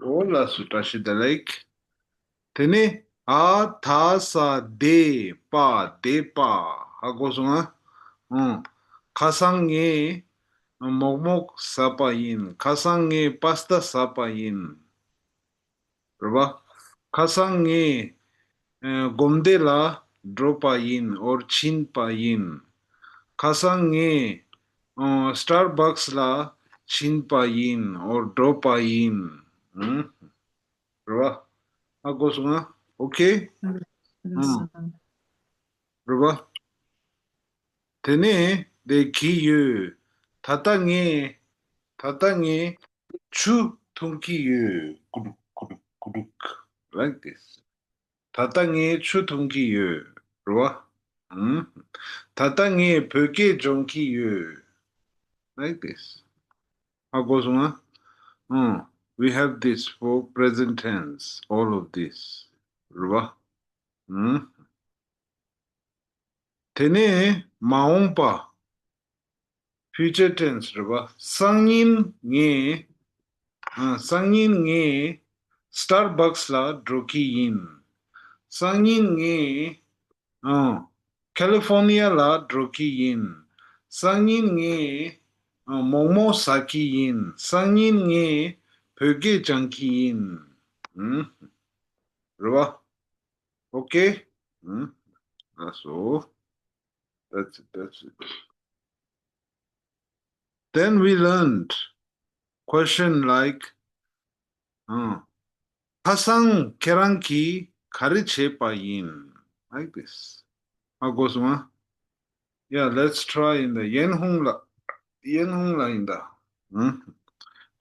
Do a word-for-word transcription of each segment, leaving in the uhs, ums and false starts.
འོ་ལགས་སོ། བཀྲ་ཤིས་བདེ་ལེགས། དེ་ནས་ཨ་ད་ས་དེ་པ་དེ་པ། ཧ་གོ་སོང་ང་། ཨང་། ཁ་སང་ངས་མོག་མོག་ཟ་པ་ཡིན། ཁ་སང་ངས་པ་སྟ་ཟ་པ་ཡིན། རེད་པ། ཁ་སང་ངས་ཨ་སྒོམ་བདེ་ལ་འགྲོ་པ་ཡིན། or ཕྱིན་པ་ཡིན། ཁ་སང་ངས་ཨ་སི་ཊར་བྷག་སི་ལ་ཕྱིན་པ་ཡིན། or འགྲོ་པ་ཡིན། ཨང་། རེད་པ། ཧ་གོ་སོང་ང་། ཨོ་ཁེ། ཨང་། རེད་པ། དེ་ནས་དེ་གི་ཡོད། ད་ལྟ་ངས། ད་ལྟ་ངས་ཆུ་འཐུང་གི་ཡོད། ཀུ་རུག་ཀུ་རུག་ཀུ་རུག like this. ད་ལྟ་ངས་ཆུ་འཐུང་གི་ཡོད། རེད་པ། ཨང་། ད་ལྟ་ངས་བོད་སྐད་སྦྱོང་གི་ཡོད། like this. ཧ་གོ་སོང་ང་། ཨང་། We have this for present tense, all of this. རེད་པ། ཨང་། དེ་ནས་མ་འོངས་པ། ཕིའུ་ཅར་ཊེན་སི་རེད་པ། སང་ཉིན་ངས། ཨ། སང་ཉིན་ངས་སི་ཊར་བྷག་སི་ལ་འགྲོ་གི་ཡིན། སང་ཉིན་ངས། ཨ། ཁ་ལི་ཧྥོར་ནི་ཡ་ལ་འགྲོ་གི་ཡིན། སང་ཉིན་ངས། ཨ། མོག་མོག་ཟ་གི་ཡིན། སང་ཉིན་ངས་བོད་སྐད་སྦྱང་གི་ཡིན། ཨུམ། རེད་པ། ཨོ་ཁེ། ཨུམ། ལགས་སོ། That's it, that's it. Then we learned question like, uh, ཁ་སང་ཁྱེད་རང་གིས་ག་རེ་བྱས་པ་ཡིན། Like this. ཧ་གོ་སོང་ང་། Yeah, let's try in the ཡན་ཧུང་ལགས། ཡན་ཧུང་ལགས་ཡིན་ད། ཨུམ།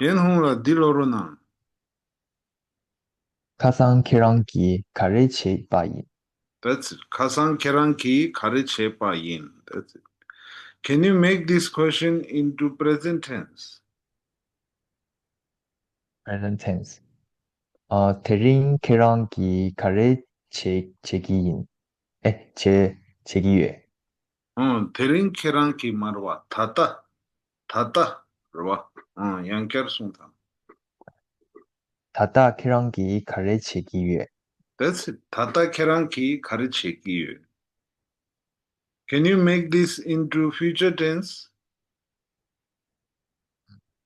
ཡན་ཧུང་ལགས་འདི་ཀློག་རོགས་གནང་། ཁ་སང་ཁྱེད་རང་གིས་ག་རེ་བྱས་པ་ཡིན། That's it. ཁ་སང་ཁྱེད་རང་གིས་ག་རེ་བྱས་པ་ཡིན། That's it. Can you make this question into present tense? Present tense. ཨ། དེ་རིང་ཁྱེད་རང་གིས་ག་རེ་བྱེད་བྱེད་ཀྱི་ཡིན། ཨེ། བྱེད་བྱེད་ཀྱི་ཡོད། ཨང་། དེ་རིང་ཁྱེད་རང་གིས་མ་རེད་པ། ད་ལྟ། ད་ལྟ་རེད་པ། ཨང་། ཡང་བསྐྱར་གསུངས་དང་། ད་ལྟ་ཁྱེད་རང་གིས་ག་རེ་བྱེད་ཀྱི་ཡོད། That's it. ད་ལྟ་ཁྱེད་རང་གིས་ག་རེ་བྱེད་ཀྱི་ཡོད། Can you make this into future tense?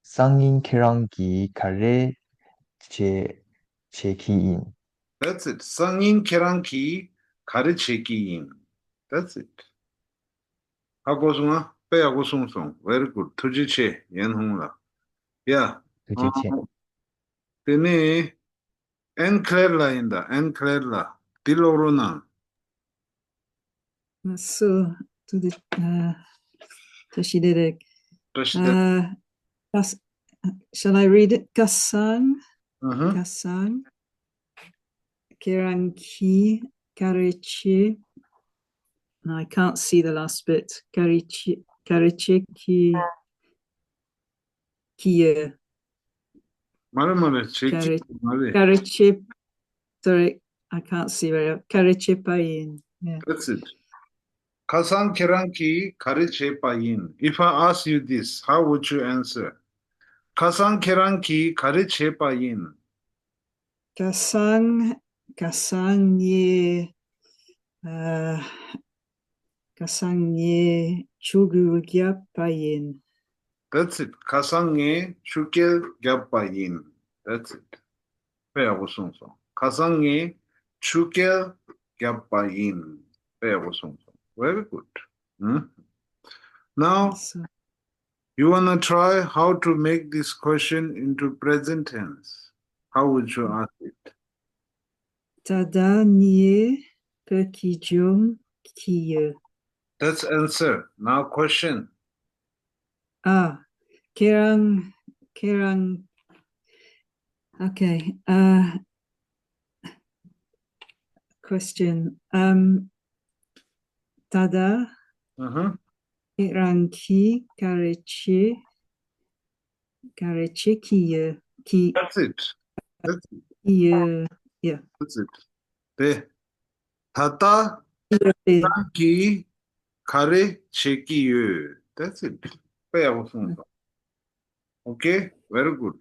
སང་ཉིན་ཁྱེད་རང་གིས་ག་རེ་བྱེད་བྱེད་ཀྱི་ཡིན། That's it. སང་ཉིན་ཁྱེད་རང་གིས་ག་རེ་བྱེད་ཀྱི་ཡིན། That's it. ཧ་གོ་སོང་ང་། དཔེ་ཡག་པོ་གསུངས་སོང་། Very good. ཐུགས་རྗེ་ཆེ་ཡན་ཧུང་ལགས། Yeah. ཐུགས་རྗེ་ཆེ། ཨ། དེ་ནས་ཨན་ཁི་ལེར་ལགས་ཡིན་ད། ཨན་ཁི་ལེར་ལགས། འདི་ཀློག་རོགས་གནང་། So, to the, uh, Tashidere. Tashidere. Uh, kas-, shall I read it? Kasang. Uh-huh. Kasang. Keranki Karechi. No, I can't see the last bit. Karechi, Karecheki. Kiye. མ་རེད་མ་རེད། བྱེད་ཀྱི་མ་རེད། Karechi. Sorry, I can't see very well. Karechi payin. Yeah. That's it. ཁ་སང་ཁྱེད་རང་གིས་ག་རེ་བྱས་པ་ཡིན། If I ask you this, how would you answer? ཁ་སང་ཁྱེད་རང་གིས་ག་རེ་བྱས་པ་ཡིན། ཁ་སང་ཁ་སང་ངས་ཨ། ཁ་སང་ངས་ཆུ་རྐྱལ་བརྒྱབ་པ་ཡིན། That's it. ཁ་སང་ངས་ཆུ་རྐྱལ་བརྒྱབ་པ་ཡིན། That's it. དཔེ་ཡག་པོ་གསུངས་སོང་། ཁ་སང་ངས་ཆུ་རྐྱལ་བརྒྱབ་པ་ཡིན། དཔེ་ཡག་པོ་གསུངས་སོང་། Very good. Hmm? Now, you wanna try how to make this question into present tense? How would you ask it? ད་ལྟ་ངས་བོད་སྐད་སྦྱོང་གི་ཡོད། That's answer. Now question. ཨ། ཁྱེད་རང་ཁྱེད་རང་Okay. Uh, question. Um, ད་ལྟ་ཨ་ཧ། ཁྱེད་རང་གིས་ག་རེ་བྱེད་ག་རེ་བྱེད་ཀྱི་ཡོད། ཀྱི། That's it. That's it. ཡོད། Yeah. That's it. དེ། ད་ལྟ་ཡོད་དེ། ཁྱེད་རང་གིས་ག་རེ་བྱེད་ཀྱི་ཡོད། That's it. དཔེ་ཡག་པོ་གསུངས་སོང་། Okay, very good.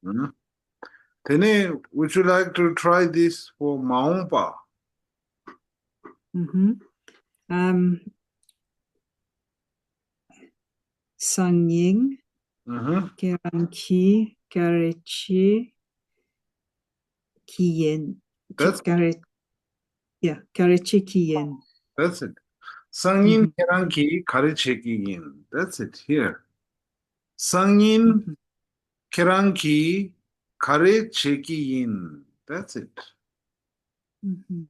ཨུམ། དེ་ནས་would you like to try this for མ་འོངས་པ། ཨུ་ཧུམ། ཨམ། སང་ཉིན། ཨུ་ཧུམ། ཁྱེད་རང་གིས་ག་རེ་བྱེད་ཀྱི་ཡིན། That's- ག་རེ། Yeah, ག་རེ་བྱེད་ཀྱི་ཡིན། That's it. སང་ཉིན་ཁྱེད་རང་གིས་ག་རེ་བྱེད་ཀྱི་ཡིན། That's it here. སང་ཉིན་ཁྱེད་རང་གིས་ག་རེ་བྱེད་ཀྱི་ཡིན། That's it.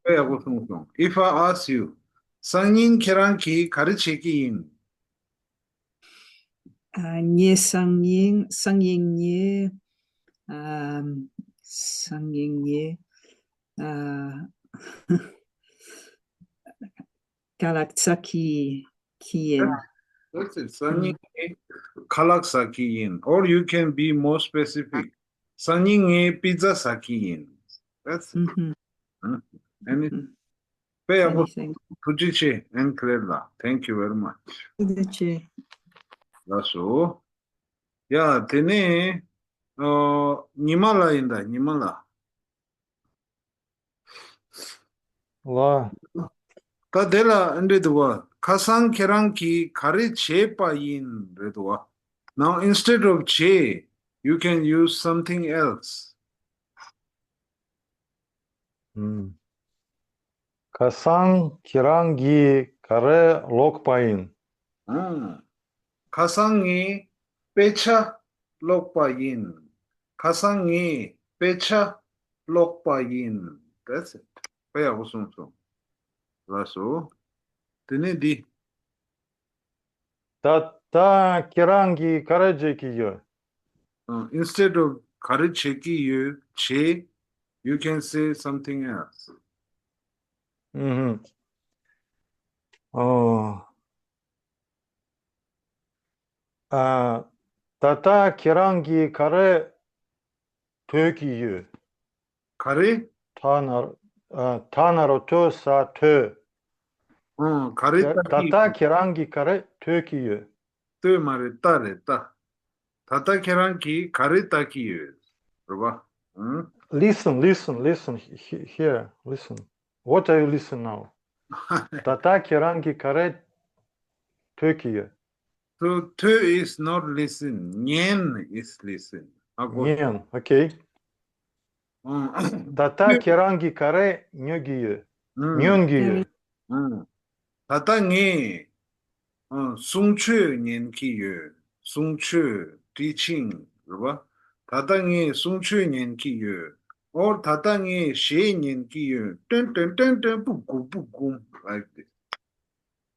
དཔེ་ཡག་པོ་གསུངས་སོང་། If I ask you, སང་ཉིན་ཁྱེད་རང་གིས་ག་རེ་བྱེད་ཀྱི་ཡིན། ཨ། ངས་སང་ཉིན་སང་ཉིན་ངས་ཨ། སང་ཉིན་ངས་ཨ། ཁ་ལག་ཟ་གི་གི་ཡིན། That's it. སང་ཉིན་ངས་ཁ་ལག་ཟ་གི་ཡིན། Or you can be more specific. སང་ཉིན་ངས་པི་ཛ་ཟ་གི་ཡིན། That's it. ཨུ་ཧུམ། And it- ཨུ་ཧུམ། དཔེ་ཡག་པོ། Anything. ཐུགས་རྗེ་ཆེ། And Claire ལ། Thank you very much. ཐུགས་རྗེ་ཆེ། ལགས་སོ། ཡ། དེ་ནས་ཨོ། ཉི་མ་ལ་ཡིན་ད། ཉི་མ་ལ། ལ། ད་དེ་ལ་འདྲི་འདུག་བ། ཁ་སང་ཁྱེད་རང་གིས་ག་རེ་བྱས་པ་ཡིན་རེད་འདུག་བ། Now instead of བྱས, you can use something else. ཁ་སང་ཁྱེད་རང་གིས་ག་རེ་ཀློག་པ་ཡིན། ཁ་སང་ངས་དཔེ་ཆ་ཀློག་པ་ཡིན། ཁ་སང་ངས་དཔེ་ཆ་ཀློག་པ་ཡིན། That's it. དཔེ་ཡག་པོ་གསུངས་སོང་། ལགས་སོ། དེ་ནས་འདི། ད་ལྟ་ཁྱེད་རང་གིས་ག་རེ་བྱེད་ཀྱི་ཡོད། Instead of ག་རེ་བྱེད་ཀྱི་ཡོད་བྱས། You can say something else. ཨུ་ཧུམ། ཨོ། ཨ། ད་ལྟ་ཁྱེད་རང་གིས་ག་རེ་ཐོས་ཀྱི་ཡོད། ག་རེ། ད་ན་རོ། ཨ། ད་ན་རོ་ཐོས་ས་ཐོས། ཨང་། ག་རེ་ལྟ་ད་ལྟ་ཁྱེད་རང་གིས་ག་རེ་ཐོས་ཀྱི་ཡོད། ལྟོས་མ་རེད། ལྟ་རེད། ལྟ། ད་ལྟ་ཁྱེད་རང་གིས་ག་རེ་ལྟ་གི་ཡོད་རེད་པ། ཨང་། Listen, listen, listen, he- here, listen. What are you listening now? ད་ལྟ་ཁྱེད་རང་གིས་ག་རེ་ཐོས་ཀྱི་ཡོད། So ཐོས is not listen. ཉན is listen. ཨ་གོ། ཉན། Okay. ཨང་། ད་ལྟ་ཁྱེད་རང་གིས་ག་རེ་ཉོ་གི་ཡོད། ཉོན་གྱི་ཡོད། ཨང་། ད་ལྟ་ངས་ཨང་གསུང་ཆོས་ཉན་གྱི་ཡོད། གསུང་ཆོས། Teaching རེད་པ། ད་ལྟ་ངས་གསུང་ཆོས་ཉན་གྱི་ཡོད། Or ད་ལྟ་ངས་གཞས་ཉན་གྱི་ཡོད། ཏོན་ཏོན་ཏོན་ཏོན། སྤུ་གུ་སྤུ་གུ། Like this.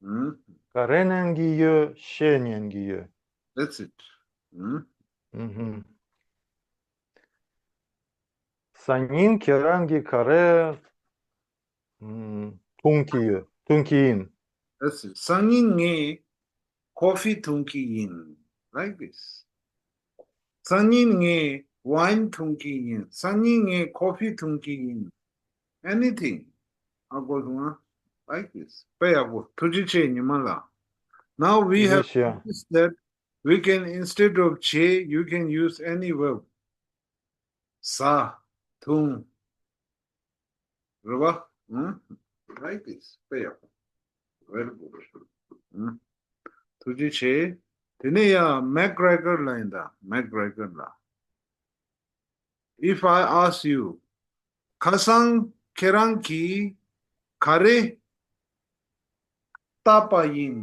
ཨང་། ག་རེ་ཉན་གྱི་ཡོད། གཞས་ཉན་གྱི་ཡོད། That's it. ཨང་། ཨུ་ཧུམ། སང་ཉིན་ཁྱེད་རང་གིས་ག་རེ་ཨམ། འཐུང་གི་ཡོད། འཐུང་གི་ཡིན། That's it. སང་ཉིན་ངས་ཀོ་ཕི་འཐུང་གི་ཡིན། Like this. སང་ཉིན་ངས་ཝའིན་འཐུང་གི་ཡིན། སང་ཉིན་ངས་ཀོ་ཕི་འཐུང་གི་ཡིན། Anything. ཨ་གོ་སོང་ང་། Like this. དཔེ་ཡག་པོ། ཐུགས་རྗེ་ཆེ་ཉི་མ་ལགས། Now we have ཡེ་ཤེས། noticed that we can, instead of བྱས, you can use any verb. ཟ། འཐུང་། རེད་པ། ཨང་། Like this. དཔེ་ཡག་པོ། Very good. ཨང་། ཐུགས་རྗེ་ཆེ། དེ་ནས་ཡ་མེག་རེ་གར་ལ་ཡིན་ད། མེག་རེ་གར་ལ། If I ask you, ཁ་སང་ཁྱེད་རང་གིས་ག་རེ་བལྟས་པ་ཡིན།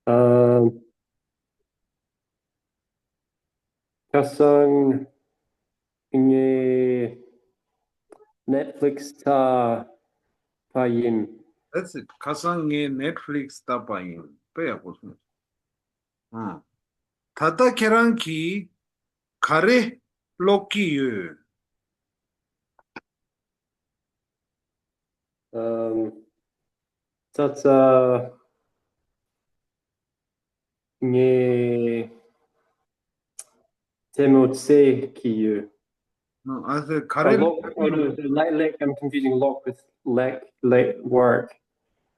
ཨ། ཁ་སང་ངས་Netflix་ལྟས་པ་ཡིན། That's it. ཁ་སང་ངས་Netflix་ལྟས་པ་ཡིན། དཔེ་ཡག་པོ་གསུངས། ཨང་། ད་ལྟ་ཁྱེད་རང་གིས་ག་རེ་ཀློག་གི་ཡོད། ཨམ། ཙ་ཙ། ངས་ལྟད་མོ་བལྟས་ཀྱི་ཡོད། No, I said, ག་ཨ། རེ། ཀློག་ཨ། Like, like, I'm confusing ཀློག with like, like, work.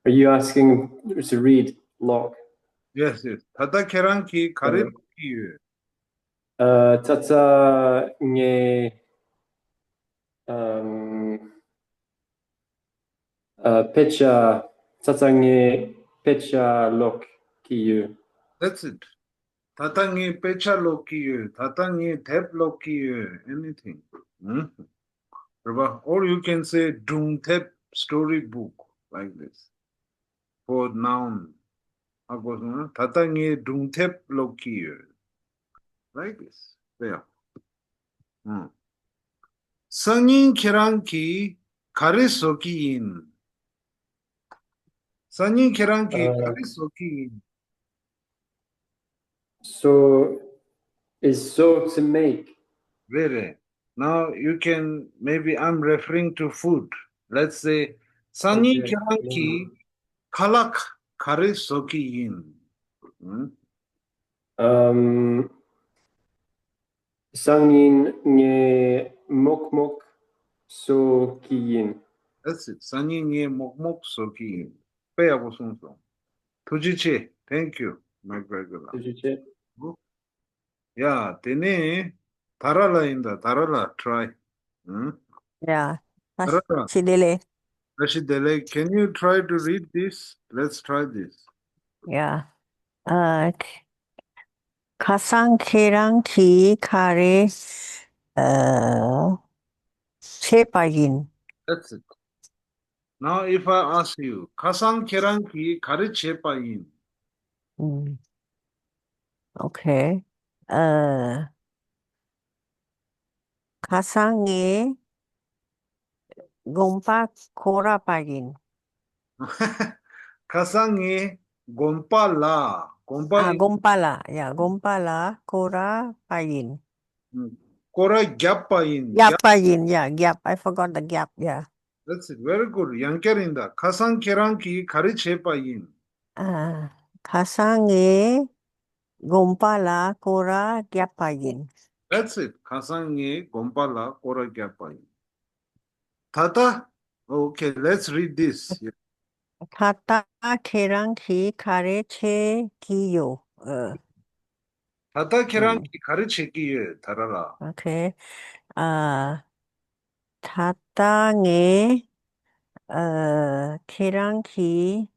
Are you asking to read ཀློག? Yes, yes. ད་ལྟ་ཁྱེད་རང་གིས་ག་རེ་ཀློག་གི་ཡོད། ཨ། ཚ་ཚ་ངས་ཨམ། ཨ། དཔེ་ཆ། ཚ་ཚ་ངས་དཔེ་ཆ་ཀློག་གི་ཡོད། That's it. ད་ལྟ་ངས་དཔེ་ཆ་ཀློག་གི་ཡོད། ད་ལྟ་ངས་དེབ་ཀློག་གི་ཡོད། Anything. ཨང་། རེད་པ། Or you can say སྒྲུང་དེབ། Story book, like this. For noun. ཧ་གོ་སོང་ན། ད་ལྟ་ངས་སྒྲུང་དེབ་ཀློག་གི་ཡོད། Like this. དཔེ་ཡག་པོ། ཨང་། སང་ཉིན་ཁྱེད་རང་གིས་ག་རེ་བཟོ་གི་ཡིན། སང་ཉིན་ཁྱེད་རང་གིས་ག་རེ་བཟོ་གི་ཡིན། So, is so to make. རེད་རེད། Now you can, maybe I'm referring to food. Let's say, སང་ཉིན་Okay. ཁྱེད་རང་གིས་ཁ་ལག་ག་རེ་བཟོ་གི་ཡིན། ཨང་། ཨམ། སང་ཉིན་ངས་མོག་མོག་བཟོ་གི་ཡིན། That's it. སང་ཉིན་ངས་མོག་མོག་བཟོ་གི་ཡིན། དཔེ་ཡག་པོ་གསུངས་སོང་། ཐུགས་རྗེ་ཆེ། Thank you, Mike Gregola. ཐུགས་རྗེ་ཆེ། ཡ། དེ་ནས་ད་ར་ལ་ཡིན་ད། ད་ར་ལ་try. ཨང་། Yeah. ད་ར་ལ། བཀྲ་ཤིས་བདེ་ལེགས། བཀྲ་ཤིས་བདེ་ལེགས། Can you try to read this? Let's try this. Yeah. ཨ། ཁ་སང་ཁྱེད་རང་གིས་ག་རེ་ཨ། བྱས་པ་ཡིན། That's it. Now if I ask you, ཁ་སང་ཁྱེད་རང་གིས་ག་རེ་བྱས་པ་ཡིན། ཨུམ། Okay. ཨ། ཁ་སང་ངས་དགོན་པ་སྐོར་ར་པ་ཡིན། ཁ་སང་ངས་དགོན་པ་ལ། དགོན་པ་ཨ། ཡིན། དགོན་པ་ལ། Yeah, དགོན་པ་ལ་སྐོར་ར་པ་ཡིན། ཨུམ། སྐོར་ར་བརྒྱབ་པ་ཡིན། བརྒྱབ་པ་ཡིན། Yeah, བརྒྱབ། I forgot the བརྒྱབ། Yeah. That's it. Very good. ཡང་བསྐྱར་ཡིན་ད། ཁ་སང་ཁྱེད་རང་གིས་ག་རེ་བྱས་པ་ཡིན། ཨ། ཁ་སང་ངས་དགོན་པ་ལ་སྐོར་ར་བརྒྱབ་པ་ཡིན། That's it. ཁ་སང་ངས་དགོན་པ་ལ་སྐོར་ར་བརྒྱབ་པ་ཡིན། ད་ལྟ། Okay, let's read this. ད་ལྟ་ཁྱེད་རང་གིས་ག་རེ་བྱེད་ཀྱི་ཡོད། ཨ། ད་ལྟ་ཁྱེད་རང་གིས་ག་རེ་བྱེད་ཀྱི་ཡོད། ད་ར་ལ། Okay. ཨ། ད་ལྟ་ངས་ཨ། ཁྱེད་རང་གིས།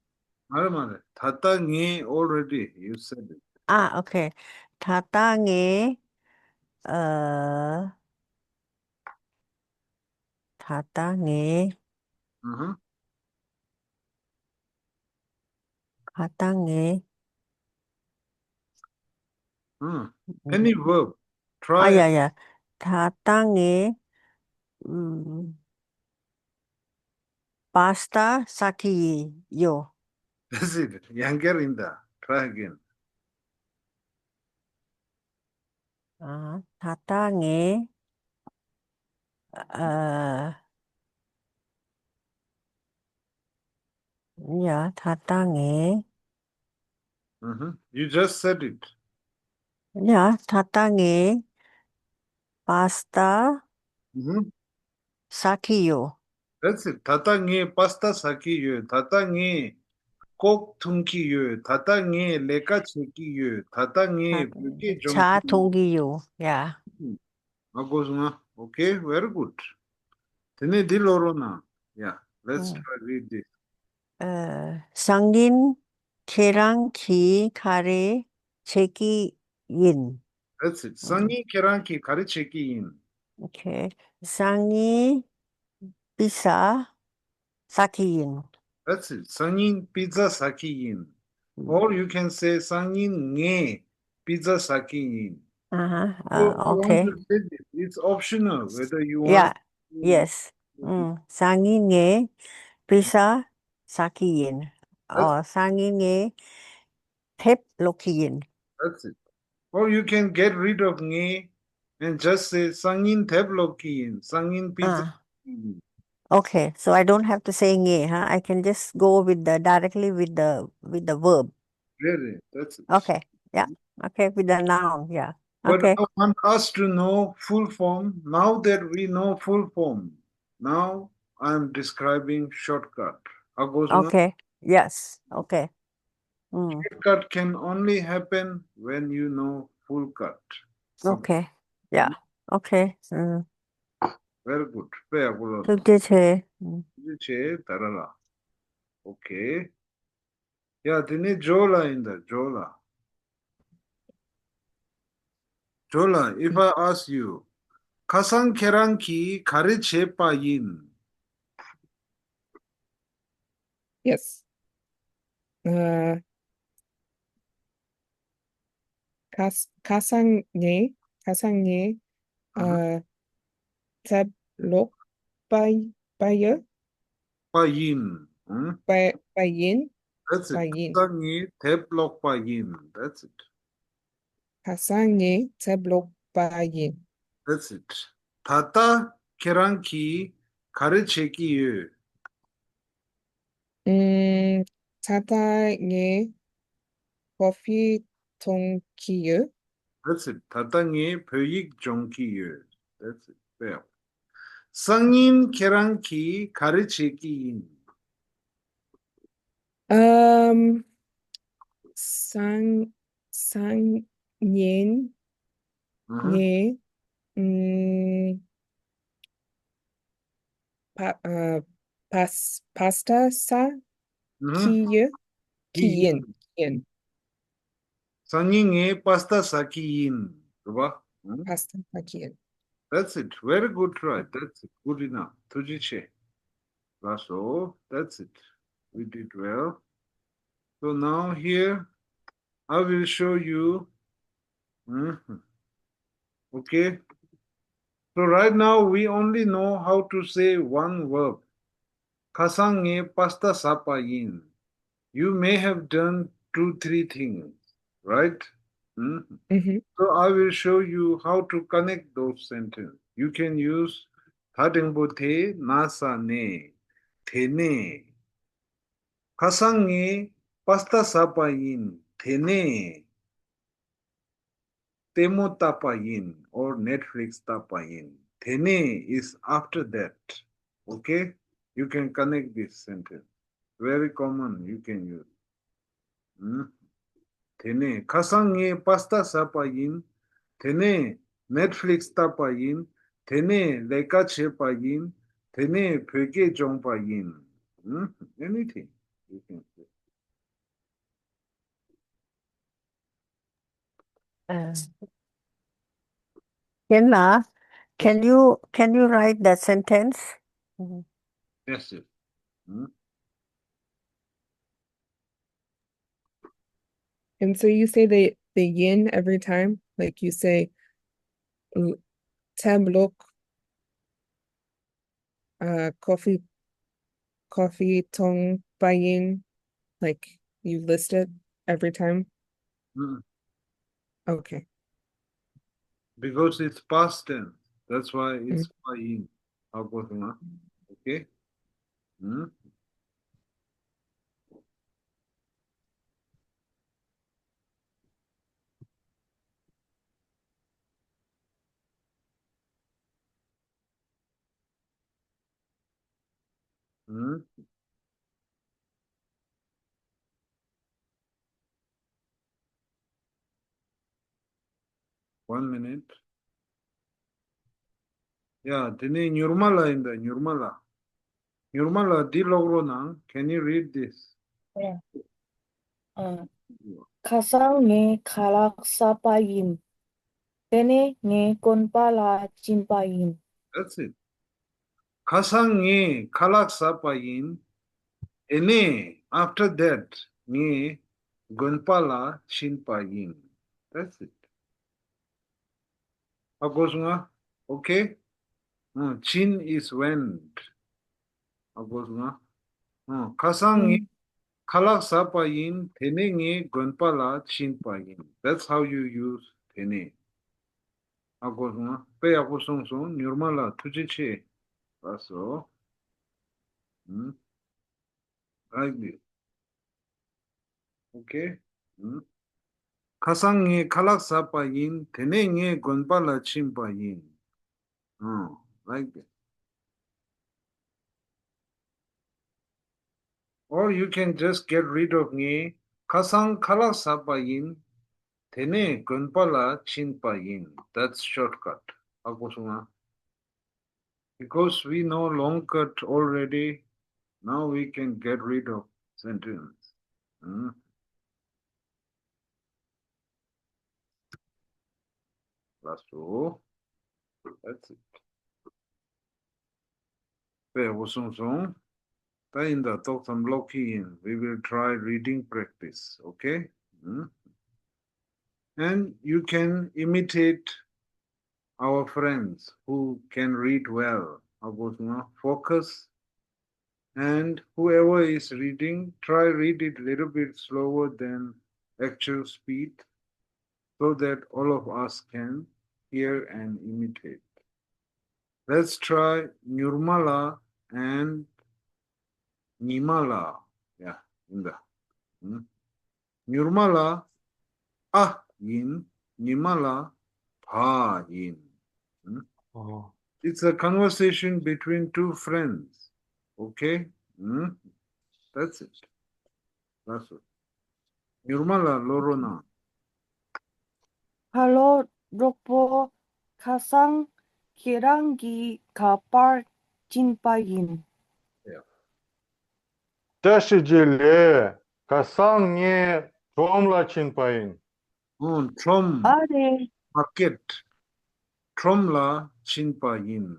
མ་རེད་མ་རེད། ད་ལྟ་ངས། Already you said it. ཨ། Okay. ད་ལྟ་ངས་ཨ། ད་ལྟ་ངས། ཨ་ཧ། ད་ལྟ་ངས། ཨ། Any verb. Try. ཨ། Yeah, yeah. ད་ལྟ་ངས་ཨམ། པ་སྟ་ཟ་གི་ཡོད། That's it. ཡང་བསྐྱར་ཡིན་ད། Try again. ཨ། ད་ལྟ་ངས། ཨ། Yeah, ད་ལྟ་ངས། ཨ་ཧ། You just said it. Yeah, ད་ལྟ་ངས་པ་སྟ་ཨ་ཧ། ཟ་གི་ཡོད། That's it. ད་ལྟ་ངས་པ་སྟ་ཟ་གི་ཡོད། ད་ལྟ་ངས་ཀོག་འཐུང་གི་ཡོད། ད་ལྟ་ངས་ལས་ཀ་བྱེད་ཀྱི་ཡོད། ད་ལྟ་ངས་བོད་སྐད་སྦྱོང་ཇ་གི་འཐུང་གི་ཡོད། Yeah. ཨ། གོ་སོང་ང་། Okay, very good. དེ་ནས་འདི་ཀློག་རོགས་གནང་། Yeah, let's ཨ། try read this. ཨ། སང་ཉིན་ཁྱེད་རང་གིས་ག་རེ་བྱེད་ཀྱི་ཡིན། That's it. སང་ཉིན་ཁྱེད་རང་གིས་ག་རེ་བྱེད་ཀྱི་ཡིན། Okay. སང་ཉིན་པི་ཛ་ཟ་གི་ཡིན། That's it. སང་ཉིན་པི་ཛ་ཟ་གི་ཡིན། ཨ། Or you can say སང་ཉིན་ངས་པི་ཛ་ཟ་གི་ཡིན། ཨ་ཧ། So I want Okay. to say this. It's optional whether you want Yeah. to Yes. ཨ། སང་ཉིན་ངས་པི་ཛ་ཟ་གི་ཡིན། That's ཨོ། སང་ཉིན་ངས་དེབ་ཀློག་གི་ཡིན། That's it. Or you can get rid of ངས and just say སང་ཉིན་དེབ་ཀློག་གི་ཡིན། སང་ཉིན་པི་ཛ། ཨ། Okay, so I don't have to say ངས། ཧ། I can just go with the, directly with the, with the verb. རེད་རེད། That's it. Okay. Yeah. Okay, with the noun. Yeah. But Okay. I want us to know full form. Now that we know full form, now I'm describing shortcut. ཧ་གོ་སོང་ང་། Okay. Yes. Okay. ཨུམ། Shortcut can only happen when you know full cut. Okay. Yeah. Okay. ཨུམ། Very good. དཔེ་ཡག་པོ་ལ། ཐུགས་རྗེ་ཆེ། ཨུམ། ཐུགས་རྗེ་ཆེ་ད་ར་ལ། Okay. ཡ་དེ་ནས་ཇོ་ལ་ཡིན་ད་ཇོ་ལ། ཇོ་ལ། If I ask you, ཁ་སང་ཁྱེད་རང་གིས་ག་རེ་བྱས་པ་ཡིན། Yes. ཨ། ཁ་ཁ་སང་ངས་ཁ་སང་ངས་ཨ་ཨ་ཚབ་ལོག་པ་པ་ཡ་པ་ཡིན། ཨང་། པ་པ་ཡིན། That's it. པ་ཡིན། ཁ་སང་ངས་དེབ་ཀློག་པ་ཡིན། That's it. ཁ་སང་ངས་ཚབ་ལོག་པ་ཡིན། That's it. ད་ལྟ་ཁྱེད་རང་གིས་ག་རེ་བྱེད་ཀྱི་ཡོད། ཨུམ། ད་ལྟ་ངས་ཀོ་ཧྥི་འཐུང་གི་ཡོད། That's it. ད་ལྟ་ངས་བོད་ཡིག་སྦྱོང་གི་ཡོད། That's it. དཔེ་ཡག་སང་ཉིན་ཁྱེད་རང་གིས་ག་རེ་བྱེད་ཀྱི་ཡིན། ཨམ། སང་སང་ཉིན་ཨ་ཧ། ངས་ཨུམ། པ་ཨ་པ་སི་པ་སི་ཏ་ཟ་ཨ་ཧ། གི་ཡོད། གི་གི་ཡིན། ཡིན། གི་ཡིན། སང་ཉིན་ངས་པ་སི་ཏ་ཟ་གི་ཡིན། རེད་པ། ཨང་། པ་སི་ཏ་ཟ་གི་ཡིན། That's it. Very good try. That's it. Good enough. ཐུགས་རྗེ་ཆེ། ལགས་སོ། That's it. We did well. So now here, I will show you. Mhm. Okay. So right now we only know how to say one verb. ཁ་སང་ངས་པ་སི་ཏ་ཟ་པ་ཡིན། You may have done two, three things, right? Mhm. Mm-hmm. So I will show you how to connect those sentences. You can use ད་འགྲེང་བུ་དེ་ན་ས་ནས། དེ་ནས། ཁ་སང་ངས་པ་སི་ཏ་ཟ་པ་ཡིན། དེ་ནས་ལྟད་མོ་ལྟ་པ་ཡིན། Or Netflix ལྟ་པ་ཡིན། དེ་ནས་is after that. Okay? You can connect this sentence. Very common. You can use. ཨུམ། དེ་ནས་ཁ་སང་ངས་པ་སི་ཏ་ཟ་པ་ཡིན། དེ་ནས་Netflix ལྟ་པ་ཡིན། དེ་ནས་ལས་ཀ་བྱས་པ་ཡིན། དེ་ནས་བོད་སྐད་སྦྱོང་པ་ཡིན། ཨུམ། Anything you can say. Uh, Kenla, can you can you write that sentence? Mhm. Yes, sir. Hmm? And so you say the the yin every time, like you say, l- tab lok, uh, coffee, coffee tong payin, like you list it every time. Mm. Okay. Because it's past tense. That's why it's Mm. Payin. How about now? Okay? Hmm? Hmm? One minute. ཡ། དེ་ནས་མྱུར་མ་ལ་ཡིན་ད། མྱུར་མ་ལ། མྱུར་མ་ལ་འདི་ཀློག་རོགས་གནང་། Can you read this? Yeah. ཨ། ཁ་སང་ངས་ཁ་ལག་ཟ་པ་ཡིན། དེ་ནས་ངས་དགོན་པ་ལ་ཕྱིན་པ་ཡིན། That's it. ཁ་སང་ངས་ཁ་ལག་ཟ་པ་ཡིན། དེ་ནས་after that ངས་དགོན་པ་ལ་ཕྱིན་པ་ཡིན། That's it. ཧ་གོ་སོང་ང་། Okay? ཨ། ཕྱིན་is went. ཧ་གོ་སོང་ང་། ཨ། ཁ་སང་ངས་ཁ་ལག་ཟ་པ་ཡིན། དེ་ནས་ངས་དགོན་པ་ལ་ཕྱིན་པ་ཡིན། That's how you use དེ་ནས། ཧ་གོ་སོང་ང་། དཔེ་ཡག་པོ་གསུངས་སོང་། མྱུར་མ་ལ་ཐུགས་རྗེ་ཆེ། ལགས་སོ། ཨུམ། Like this. Okay? ཨུམ། ཁ་སང་ངས་ཁ་ལག་ཟ་པ་ཡིན། དེ་ནས་ངས་དགོན་པ་ལ་ཕྱིན་པ་ཡིན། ཨུམ། Like that. Or you can just get rid of ངས་ཁ་སང་ཁ་ལག་ཟ་པ་ཡིན། དེ་ནས་དགོན་པ་ལ་ཕྱིན་པ་ཡིན། That's shortcut. ཧ་གོ་སོང་ང་། Because we know long cut already, now we can get rid of sentence. ཨང་། ལགས་སོ། That's it. དཔེ་ཡག་པོ་གསུངས་སོང་། ད་ཡིན་ད་ཏོག་ཙམ་ཀློག་གི་ཡིན། We will try reading practice, okay? ཨང་། And you can imitate our friends who can read well. ཧ་གོ་སོང་ང་། Focus, and whoever is reading, try read it little bit slower than actual speed so that all of us can hear and imitate. Let's try Nyurmala and Nyimala. Yeah, ཡིན་ད། ཨང་། ཉུར་མ་ལ་ཨ་ཡིན། ཉི་མ་ལ་བ་ཡིན། ཨང་། ཨོ། It's a conversation between two friends. Okay? ཨང་། That's it. ལགས་སོ། ཉུར་མ་ལ་ཀློག་རོགས་གནང་། ཧ་ལོ་གྲོགས་པོ། ཁ་སང་ཁྱེད་རང་གིས་ག་པར་ཕྱིན་པ་ཡིན། བཀྲ་ཤིས་བདེ་ལེགས། ཁ་སང་ངས་ཁྲོམ་ལ་ཕྱིན་པ་ཡིན། ཨང་། ཁྲོམ། ཨ་རེ། མར་ཀེཊ། ཁྲོམ་ལ་ཕྱིན་པ་ཡིན།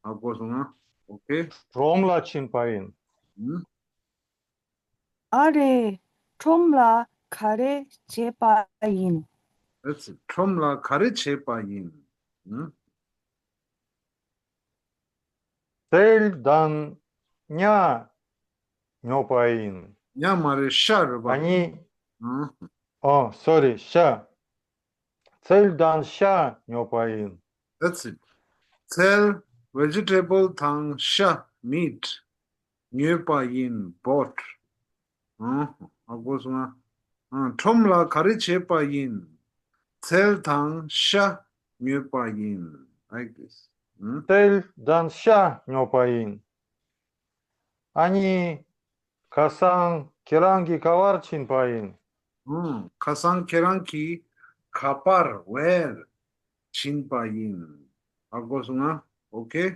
ཧ་གོ་སོང་ང་། ཨོ་ཁེ། ཁྲོམ་ལ་ཕྱིན་པ་ཡིན། ཨང་། ཨ་རེ། ཁྲོམ་ལ་ག་རེ་བྱས་པ་ཡིན། ཨེ་ཙི། ཁྲོམ་ལ་ག་རེ་བྱས་པ་ཡིན། ཨང་། ཚལ་དང་ཉ་ཉོས་པ་ཡིན། ཉ་མ་རེད། ཤ་རེད་པ། ཨ་ནི། ཨང་། ཨོ། སོ་རི། ཤ། ཚལ་དང་ཤ་ཉོས་པ་ཡིན། That's it. ཚལ། བེ་ཇི་ཊེ་བལ་དང་ཤ། མིཊ། ཉོས་པ་ཡིན། བོཊ། ཨང་། ཧ་གོ་སོང་ང་། ཨང་། ཁྲོམ་ལ་ག་རེ་བྱས་པ་ཡིན། ཚལ་དང་ཤ་ཉོས་པ་ཡིན། Like this. ཨང་། ཚལ་དང་ཤ་ཉོས་པ་ཡིན། ཨ་ནི། ཁ་སང་ཁྱེད་རང་གིས་ག་པར་ཕྱིན་པ་ཡིན། ཨང་། ཁ་སང་ཁྱེད་རང་གིས་ག་པར། Where? ཕྱིན་པ་ཡིན། ཧ་གོ་སོང་ང་། ཨོ་ཁེ།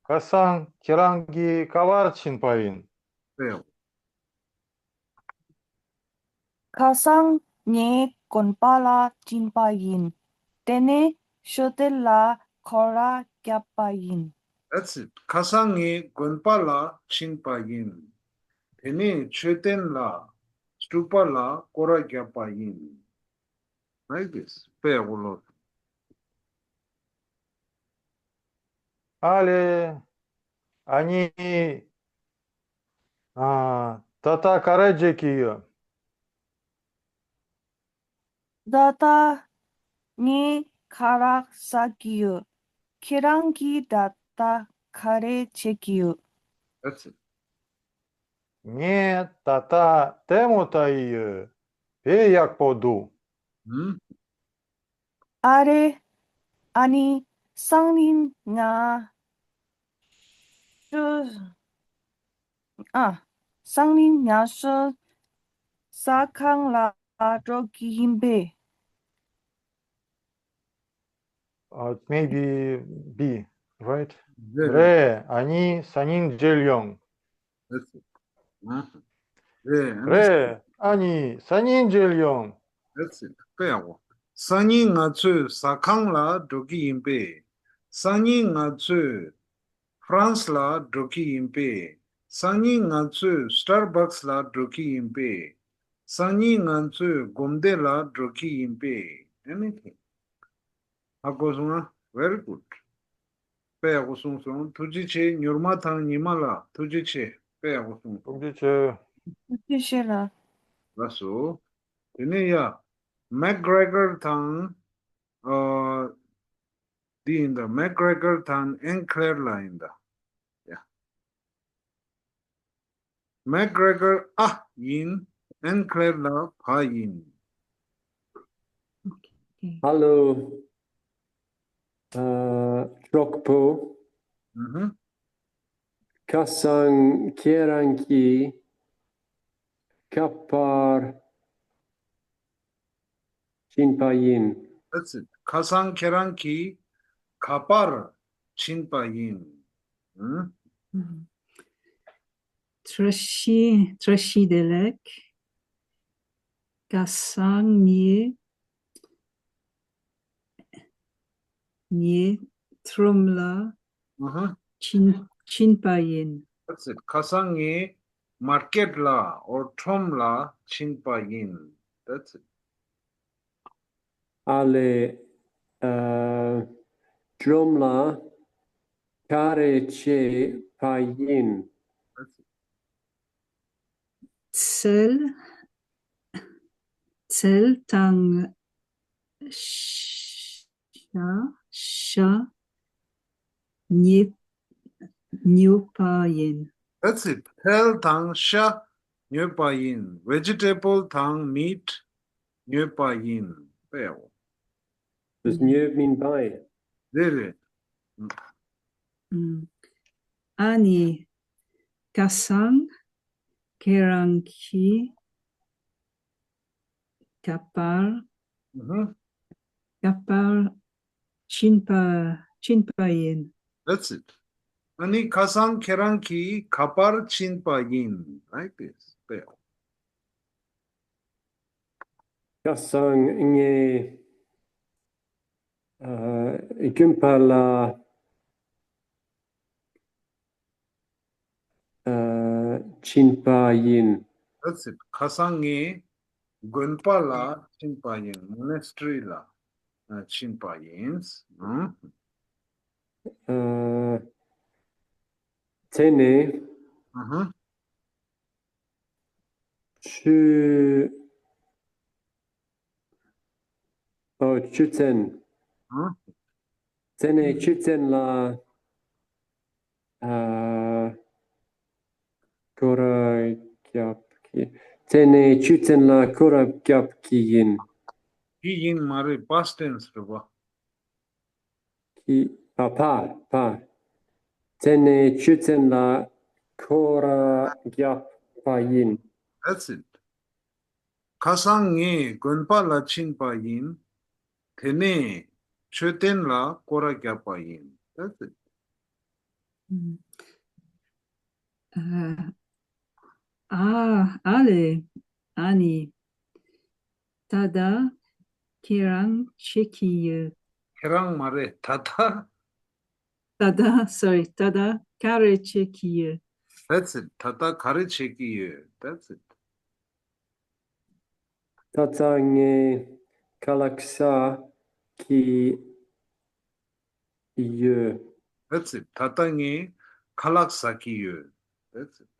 ཁ་སང་ཁྱེད་རང་གིས་ག་པར་ཕྱིན་པ་ཡིན། ཨེ། ཁ་སང་ངས་དགོན་པ་ལ་ཕྱིན་པ་ཡིན། དེ་ནས་མཆོད་རྟེན་ལ་སྐོར་ར་བརྒྱབ་པ་ཡིན། That's it. ཁ་སང་ངས་དགོན་པ་ལ་ཕྱིན་པ་ཡིན། དེ་ནས་མཆོད་རྟེན་ལ། སྟུ་པ་ལ་སྐོར་ར་བརྒྱབ་པ་ཡིན། Like this. དཔེ་ཡག་པོ་ཀློག་ཨ་ལེ། ཨ་ནི། ཨ། ད་ལྟ་ག་རེ་བྱེད་ཀྱི་ཡོད། ད་ལྟ་ངས་ཁ་ལག་ཟ་གི་ཡོད། ཁྱེད་རང་གིས་ད་ལྟ་ག་རེ་བྱེད་ཀྱི་ཡོད། That's it. ངས་ད་ལྟ་ལྟད་མོ་ལྟ་ཡི་ཡོད། དཔེ་ཡག་པོ་འདུག་ཨང་། ཨ་རེ། ཨ་ནི་སང་ཉིན་ང་ཚོ། ཨ། སང་ཉིན་ང་ཚོ་ཟ་ཁང་ལ་འགྲོ་གི་ཡིན་པས། Uh, maybe B, right? རེད། རེད། ཨ་ནི་སང་ཉིན་མཇལ་ཡོང་། That's it. ཨ། རེད། ཨ་ནི། རེད། ཨ་ནི་སང་ཉིན་མཇལ་ཡོང་། That's it. དཔེ་ཡག་པོ། སང་ཉིན་ང་ཚོས་ཟ་ཁང་ལ་འགྲོ་གི་ཡིན་པས། སང་ཉིན་ང་ཚོས་ཧྥ་རན་སི་ལ་འགྲོ་གི་ཡིན་པས། སང་ཉིན་ང་ཚོས་སི་ཊར་བྷག་སི་ལ་འགྲོ་གི་ཡིན་པས། སང་ཉིན་ང་ཚོས་སྒོམ་སྡེ་ལ་འགྲོ་གི་ཡིན་པས། Anything. ཧ་གོ་སོང་ང་། Very good. དཔེ་ཡག་པོ་གསུངས་སོང་། ཐུགས་རྗེ་ཆེ། ཉུར་མ་དང་ཉི་མ་ལགས། ཐུགས་རྗེ་ཆེ། དཔེ་ཡག་པོ་གསུངས་སོང་། ཐུགས་རྗེ་ཆེ། ཐུགས་རྗེ་ཆེ་ལགས། ལགས་སོ། དེ་ནས་ཡ། མེག་གྷྲེ་གར་དང་། ཨ། འདི་ཡིན་ད། མེག་གྷྲེ་གར་དང་ཨེན་ཁི་ལེར་ལགས་ཡིན་ད། ཡ། མེག་གྷྲེ་གར་ཨ་ཡིན། ཨེན་ཁི་ལེར་ལགས་བ་ཡིན། ཧ་ལོ། ཨ། གྲོགས་པོ། ཨུ་ཧུ། ཁ་སང་ཁྱེད་རང་གིས་ག་པར། ཕྱིན་པ་ཡིན། That's it. ཁ་སང་ཁྱེད་རང་གིས་ག་པར་ཕྱིན་པ་ཡིན། ཨང་། Trashi, trashi delek. Kasang ni, ni tromla, ཨང་། chin, chin payin. That's it. ཁ་སང་ངས་མར་ཀེཊ་ལ་or ཁྲོམ་ལ་ཕྱིན་པ་ཡིན། That's it. ཨ་ལེ། ཨ། ཁྲོམ་ལ་ག་རེ་བྱས་པ་ཡིན། Tsel, tsel tang sha, sha, nyi, nyu payin. That's it. ཐལ་དང་ཤ་ཉོས་པ་ཡིན། Vegetable དང་མིཊ་ཉོས་པ་ཡིན། དཔེ་ཡག་པོ། དུས་ཉོས་མིན་པའི། རེད་རེད། ཨ་ནི་ཁ་སང་ཁྱེད་རང་གིས་ག་པར། ཨང་། ག་པར་ཕྱིན་པ་ཕྱིན་པ་ཡིན། That's it. ཨ་ནི་ཁ་སང་ཁྱེད་རང་གིས་ག་པར་ཕྱིན་པ་ཡིན། Like this. དཔེ་ཡག་པོ། ཁ་སང་ངས་ཨ་དགོན་པ་ལ་ཨ་ཕྱིན་པ་ཡིན། That's it. ཁ་སང་ངས་དགོན་པ་ལ་ཕྱིན་པ་ཡིན། མོ་ནེ་སི་ཊི་རི་ལ་ཨ་ཕྱིན་པ་ཡིན། ཨང་། ཨ་ཚེ་ནས་ཨང་། ཆུ། ཨོ། ཆུ་ཚན། ཨང་། ཚེ་ནས་ཆུ་ཚན་ལ་ཨ་སྐོར་ར་རྒྱབ་ཀྱི། ཚེ་ནས་ཆུ་ཚན་ལ་སྐོར་ར་རྒྱབ་ཀྱི་ཡིན། དེ་ཡིན་མ་རེད། past tense རེད་པ། ཀྱི། ཨ། ཕར་ཕར། ཚེ་ནས་ཆུ་ཚན་ལ་སྐོར་ར་རྒྱབ་པ་ཡིན། That's it. ཁ་སང་ངས་དགོན་པ་ལ་ཕྱིན་པ་ཡིན། དེ་ནས་མཆོད་རྟེན་ལ་སྐོར་ར་བརྒྱབ་པ་ཡིན། That's it. ཨ། ཨ། ཨ་ལེ། ཨ་ནི། ད་ལྟ་ཁྱེད་རང་བྱེད་ཀྱི་ཡོད། ཁྱེད་རང་མ་རེད། ད་ལྟ། ད་ལྟ། Sorry. ད་ལྟ་ག་རེ་བྱེད་ཀྱི་ཡོད། That's it. ད་ལྟ་ག་རེ་བྱེད་ཀྱི་ཡོད། That's it. ད་ལྟ་ངས་ཁ་ལག་ཟ་གི་ཡོད། That's it. ད་ལྟ་ངས་ཁ་ལག་ཟ་གི་ཡོད། That's it.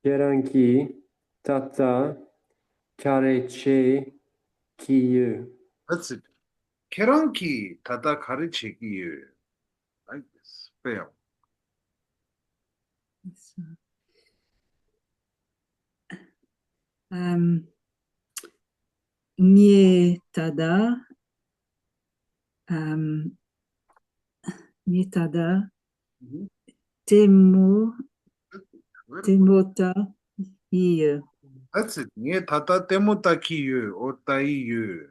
ཁྱེད་རང་གིས་ད་ལྟ་ག་རེ་བྱེད་ཀྱི་ཡོད། That's it. ཁྱེད་རང་གིས་ད་ལྟ་ག་རེ་བྱེད་ཀྱི་ཡོད། Like this. དཔེ་ཡག་པོ། ཨམ། ངས་ད་ལྟ། ཨམ། ངས་ད་ལྟ་ལྟད་མོ་ལྟད་མོ་ལྟ་ཡི་ཡོད། That's it. ངས་ད་ལྟ་ལྟད་མོ་ལྟ་གི་ཡོད། or ལྟ་ཡི་ཡོད།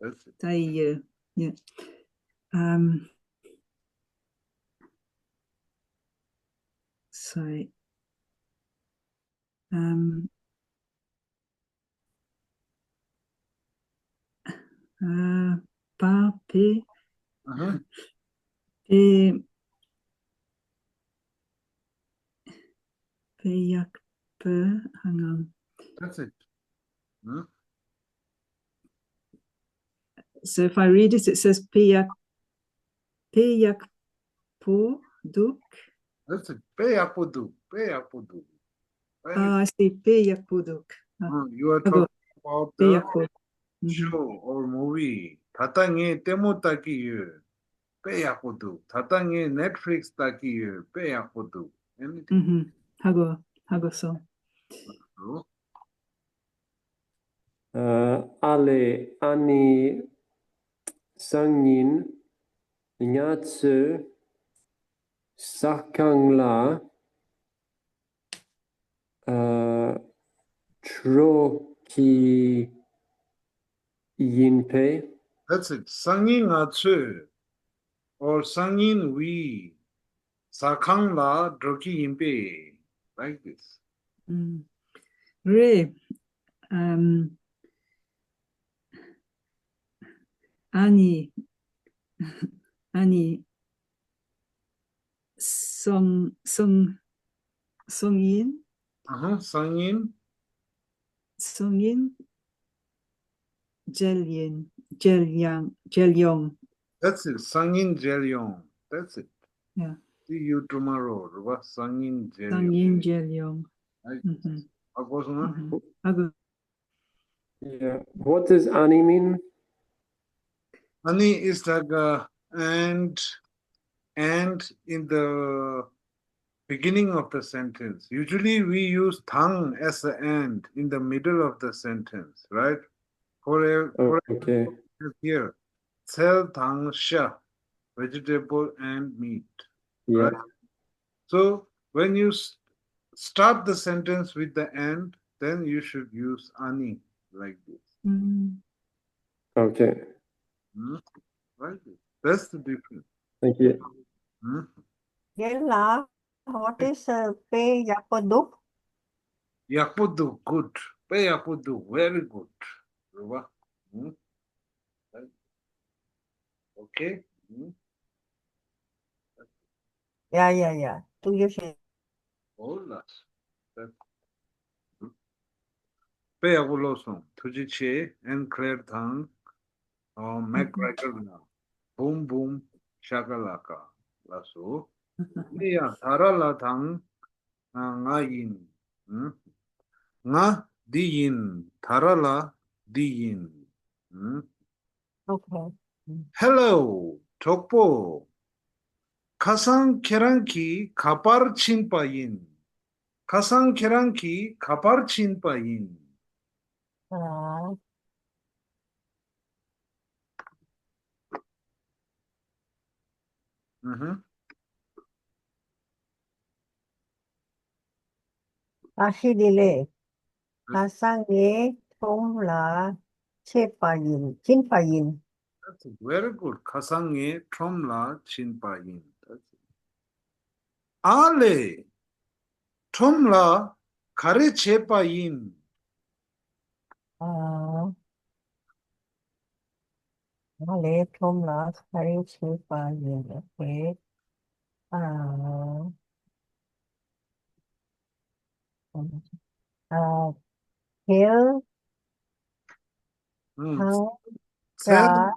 That's it. ལྟ་ཡི་ཡོད། ཡོད། ཨམ། Sorry. ཨམ། ཨ། པ། པེ། ཨ་ཧ། པེ། པེ་ཡག་པོ། Hang on. That's it. ཨ། So if I read it, it says པེ་ཡག་པེ་ཡག་པོ་འདུག That's it. དཔེ་ཡག་པོ་འདུག་དཔེ་ཡག་པོ་འདུག Very Ah, I see. དཔེ་ཡག་པོ་འདུག་ཨ། Uh, you are ཨ་གོ། talking about དཔེ་the ཡག་པོ། ཨུ་ཧུམ། show or movie. ད་ལྟ་ངས་ལྟད་མོ་ལྟ་གི་ཡོད། དཔེ་ཡག་པོ་འདུག་ད་ལྟ་ངས་Netflix ལྟ་གི་ཡོད། དཔེ་ཡག་པོ་འདུག Anything. ཨུ་ཧུམ། ཧ་གོ། ཧ་གོ་སོང་། So, ཨ་ལེ། ཨ་ནི་སང་ཉིན་ང་ཚོ་ཟ་ཁང་ལ་ཨ་འགྲོ་གི་ ཡིན་པས། That's it. སང་ཉིན་ང་ཚོས། or སང་ཉིན་we། ཟ་ཁང་ལ་འགྲོ་གི་ཡིན་པས། Like this. ཨུམ། རེད། ཨམ། ཨ་ནི། ཨ་ནི། སང་སང་སང་ཉིན། ཨ་ཧ། སང་ཉིན། སང་ཉིན། མཇལ་ཡིན། མཇལ་ཡང་། མཇལ་ཡོང་། That's it. སང་ཉིན་མཇལ་ཡོང་། That's it. Yeah. See you tomorrow. རེད་པ། སང་ཉིན་མཇལ་སང་ཉིན་མཇལ་ཡོང་། ཡོང་། ཨ་གོ་སོང་ན། ཨ་གོ། Yeah. What does ཨ་ནི་mean? ཨ་ནི་is like a and, and in the beginning of the sentence. Usually we use དང་as a and in the middle of the sentence, right? For, a- for Okay. here, ཚལ་དང་ཤ, vegetable and meat. Yeah. Right? So when you s- start the sentence with the and, then you should use ཨ་ནི་like this. ཨུམ། Okay. Hmm? Right? That's the difference. Thank you. Hmm? རྒན་ལགས། What is དཔེ་ཡག་པོ་འདུག་ཡག་པོ་འདུག Good. དཔེ་ཡག་པོ་འདུག Very good. རེད་པ། Hmm? Okay. Hmm? ཡ་ཡ་ཡ། ཐུགས་རྗེ་ཆེ། ཨོ་ལགས། དཔེ་ཡག་པོ་ཀློག་སོང་། ཐུགས་རྗེ་ཆེ། ཨེན་ཁི་ལེར་དང་། ཨོ། མེག་རེ་ཀར་ལ། བུམ་བུམ། ཤ་ཀ་ལ་ཀ། ལགས་སོ། དེ་ཡང་ད་ར་ལ་དང་། ང་ཡིན། ང་འདི་ཡིན། ད་ར་ལ་འདི་ཡིན། Okay. Hello, གྲོགས་པོ། ཁ་སང་ཁྱེད་རང་གིས་ག་པར་ཕྱིན་པ་ཡིན། ཁ་སང་ཁྱེད་རང་གིས་ག་པར་ཕྱིན་པ་ཡིན། ཨ། ཨུ་ཧུ། བཀྲ་ཤིས་བདེ་ལེགས། ཁ་སང་ངས་ཁྲོམ་ལ་ཕྱིན་པ་ཡིན། ཕྱིན་པ་ཡིན། That's it. Very good. ཁ་སང་ངས་ཁྲོམ་ལ་ཕྱིན་པ་ཡིན། That's it. ཨ་ལེ། ཁྲོམ་ལ་ག་རེ་བྱས་པ་ཡིན། ཨ། ཨ་ལེ། ཁྲོམ་ལ་ག་རེ་བྱས་པ་ཡིན། Okay. ཨ། ཨ། ཐལ། ཨུམ། དང་། ཚལ། ཤ།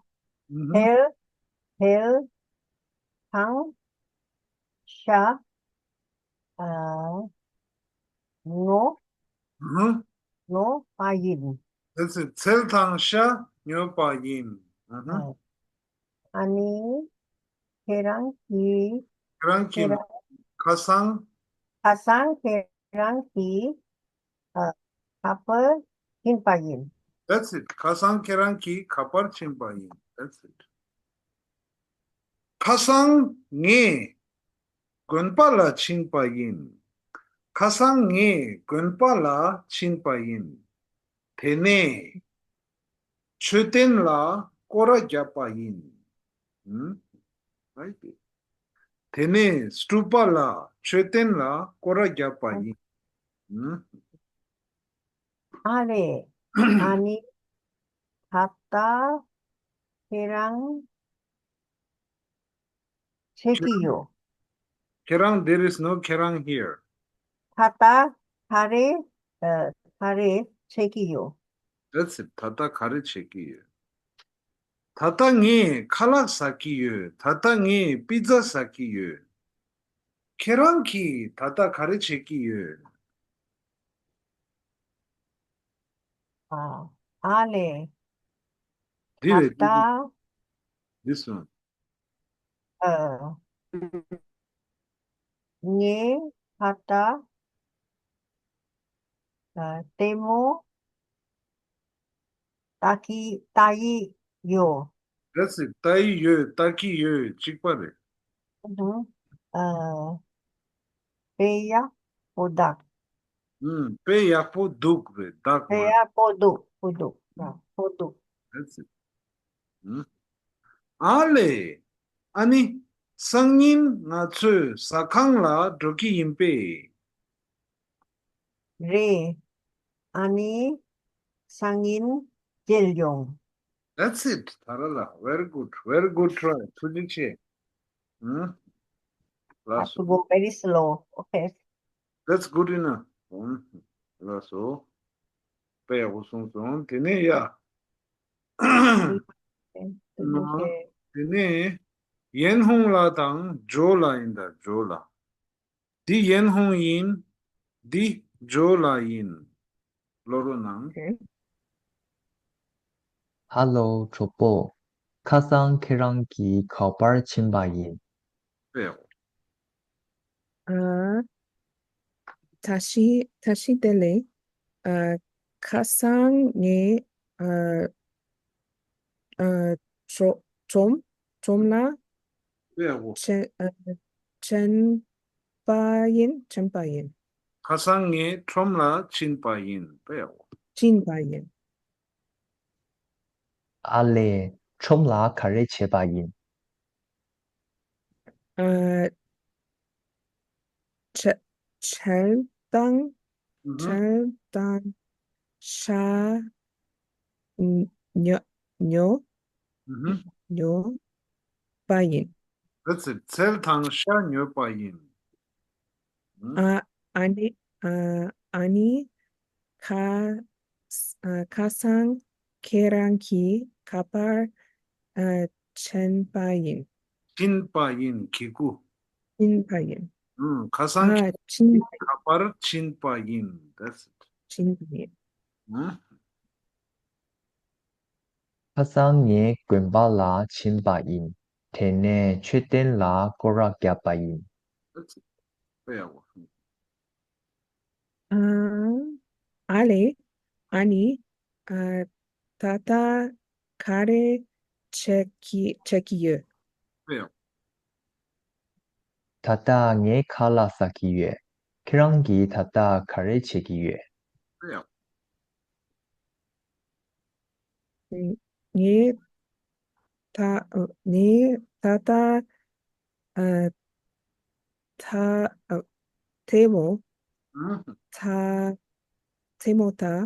ཨུམ། ཐལ། ཐལ། དང་། ཤ། ཨ། ཉོ། ཨུམ། ཉོས་པ་ཡིན། That's it. ཚལ་དང་ཤ་ཉོས་པ་ཡིན། ཨུམ། ཨ་ནི། ཁྱེད་རང་གིས། ཁྱེད་རང་གིས། ཁྱེད་རང་། ཁ་སང་། ཁ་སང་ཁྱེད་རང་གིས། ཨ། ག་པར་ཕྱིན་པ་ཡིན། That's it. ཁ་སང་ཁྱེད་རང་གིས་ག་པར་ཕྱིན་པ་ཡིན། That's it. ཁ་སང་ངས་དགོན་པ་ལ་ཕྱིན་པ་ཡིན། ཁ་སང་ངས་དགོན་པ་ལ་ཕྱིན་པ་ཡིན། དེ་ནས་མཆོད་རྟེན་ལ་སྐོར་ར་བརྒྱབ་པ་ཡིན། ཨུམ། Right. དེ་ནས་སྤྲུལ་པ་ལ་མཆོད་རྟེན་ལ་སྐོར་ར་བརྒྱབ་པ་ཡིན། ཨུམ། ཨ་ལེ། ཨ་ནི། ད་ལྟ་ཁྱེད་རང་བྱེད་ཀྱི་ཡོད། ཁྱེད་རང་། There is no ཁྱེད་རང་here. ད་ལྟ་ག་རེ། ཨ། ག་རེ་བྱེད་ཀྱི་ཡོད། That's it. ད་ལྟ་ག་རེ་བྱེད་ཀྱི་ཡོད། ད་ལྟ་ངས་ཁ་ལག་ཟ་གི་ཡོད། ད་ལྟ་ངས་པི་ཛ་ཟ་གི་ཡོད། ཁྱེད་རང་གིས་ད་ལྟ་ག་རེ་བྱེད་ཀྱི་ཡོད། ཨ། ཨ་ལེ། འདི་རེད། ད་ལྟ། This one. ཨ། ངས་ད་ལྟ། ཨ། ལྟད་མོ་ལྟ་གི་ལྟ་ཡི་ཡོད། That's it. ལྟ་ཡི་ཡོད། ལྟ་གི་ཡོད། གཅིག་པ་རེད། ཨ། དཔེ་ཡག་པོ་འདུག་ཨུམ། དཔེ་ཡག་པོ་འདུག་རེད། འདུག་དཔེ་མ་ཡག་པོ་འདུག་པོ་འདུག་ཡག་པོ་འདུག་ཨ་ལས། ཨ་ནི། སང་ཉིན་ང་ཚོའི་ཟ་ཁང་ལ་འགྲོ་གི་ཡིན་པས། རེད། ཨ་ནི། སང་ཉིན་མཇལ་ཡོང་། That's it. ཐ་ར་ལ། Very good. Very good try. ཐུགས་རྗེ་ཆེ། ཨུམ། ལགས་སོ། Have to go very slow. Okay. That's good enough. ཨུམ། ལགས་སོ། དཔེ་ཡག་པོ་གསུངས་སོང་། དེ་ནས་ཡ། དེ་ནས་ཡན་ཧུང་ལགས་དང་ཇོ་ལགས་ཡིན་ད། ཇོ་ལགས། འདི་ཡན་ཧུང་ཡིན། འདི་ཇོ་ལགས་ཡིན། ཀློག་རོགས་གནང་། ཧ་ལོ་གྲོགས་པོ། ཁ་སང་ཁྱེད་རང་གིས་ག་པར་ཕྱིན་པ་ཡིན། ཨ། ད་ཤི་ད་ཤི་དེ་ལས། ཨ། ཁ་སང་ངས། ཨ། ཨ། ཁྲོ་ཁྲོམ་ཁྲོམ་ལ། དཔེ་ཡག་པོ། ཕྱིན། ཨ། ཕྱིན་པ་ཡིན། ཕྱིན་པ་ཡིན། ཁ་སང་ངས་ཁྲོམ་ལ་ཕྱིན་པ་ཡིན། དཔེ་ཡག་པོ། ཕྱིན་པ་ཡིན། ཨ་ལས། ཁྲོམ་ལ་ག་རེ་བྱས་པ་ཡིན། ཨ། ཁྲལ་ཁྲལ་དང་། ཨུ་ཧུ། ཁྲལ་དང་ཤ་ཉོ་ཉོ་ཨུ་ཧུ། ཉོས་པ་ཡིན། That's it. ཁྲལ་དང་ཤ་ཉོས་པ་ཡིན། ཨ། ཨ་ནི། ཨ། ཨ་ནི། ཁ། ཨ། ཁ་སང་ཁྱེད་རང་གིས་ག་པར། ཨ། ཕྱིན་པ་ཡིན། ཕྱིན་པ་ཡིན། གི་གུ། ཕྱིན་པ་ཡིན། ཨུམ། ཁ་སང་ཨ། ཁྱེད་ཕྱིན་པ་ཡིན། ག་པར་ཕྱིན་པ་ཡིན། That's it. ཕྱིན་པ་ཡིན། ཨུམ། ཁ་སང་ངས་དགོན་པ་ལ་ཕྱིན་པ་ཡིན། དེ་ནས་མཆོད་རྟེན་ལ་སྐོར་ར་བརྒྱབ་པ་ཡིན། དཔེ་ཡག་པོ། ཨ། ཨ་ལས། ཨ་ནི། ཨ། ད་ལྟ་ག་རེ་བྱེད་ཀྱི་བྱེད་ཀྱི་ཡོད། དཔེ་ཡག་ད་ལྟ་ངས་ཁ་ལག་ཟ་གི་ཡོད། ཁྱེད་རང་གིས་ད་ལྟ་ག་རེ་བྱེད་ཀྱི་ཡོད། དཔེ་ཡག་ངས་ད་ངས་ད་ལྟ། ཨ། ད། ཨ། ཐལ་མོ། ཨུ་ཧུ། ད། ཐལ་མོ་ད། ཨ།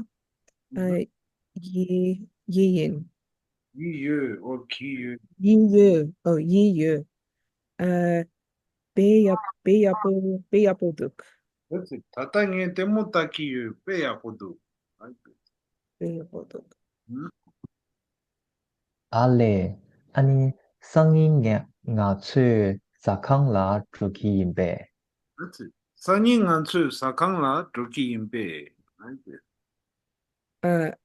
ཨུ་ཧུ། ཡི་ཡི་ཡིན། ཡི་ཡོད། ཨོ། གི་ཡོད། ཡི་ཡོད། ཨོ། ཡི་ཡོད། ཨ། དཔེ་ཡག་དཔེ་ཡག་པོ་དཔེ་ཡག་པོ་འདུག That's it. ད་ལྟ་ངས་ལྟད་མོ་ལྟ་གི་ཡོད། དཔེ་ཡག་པོ་འདུག་དཔེ་ཡག་པོ་འདུག་ཨུ། ཨ་ལས། ཨ་ནི། སང་ཉིན་ང་ང་ཚོས་ཟ་ཁང་ལ་འགྲོ་གི་ཡིན་པས། That's it. སང་ཉིན་ང་ཚོས་ཟ་ཁང་ལ་འགྲོ་གི་ཡིན་པས། ཨ།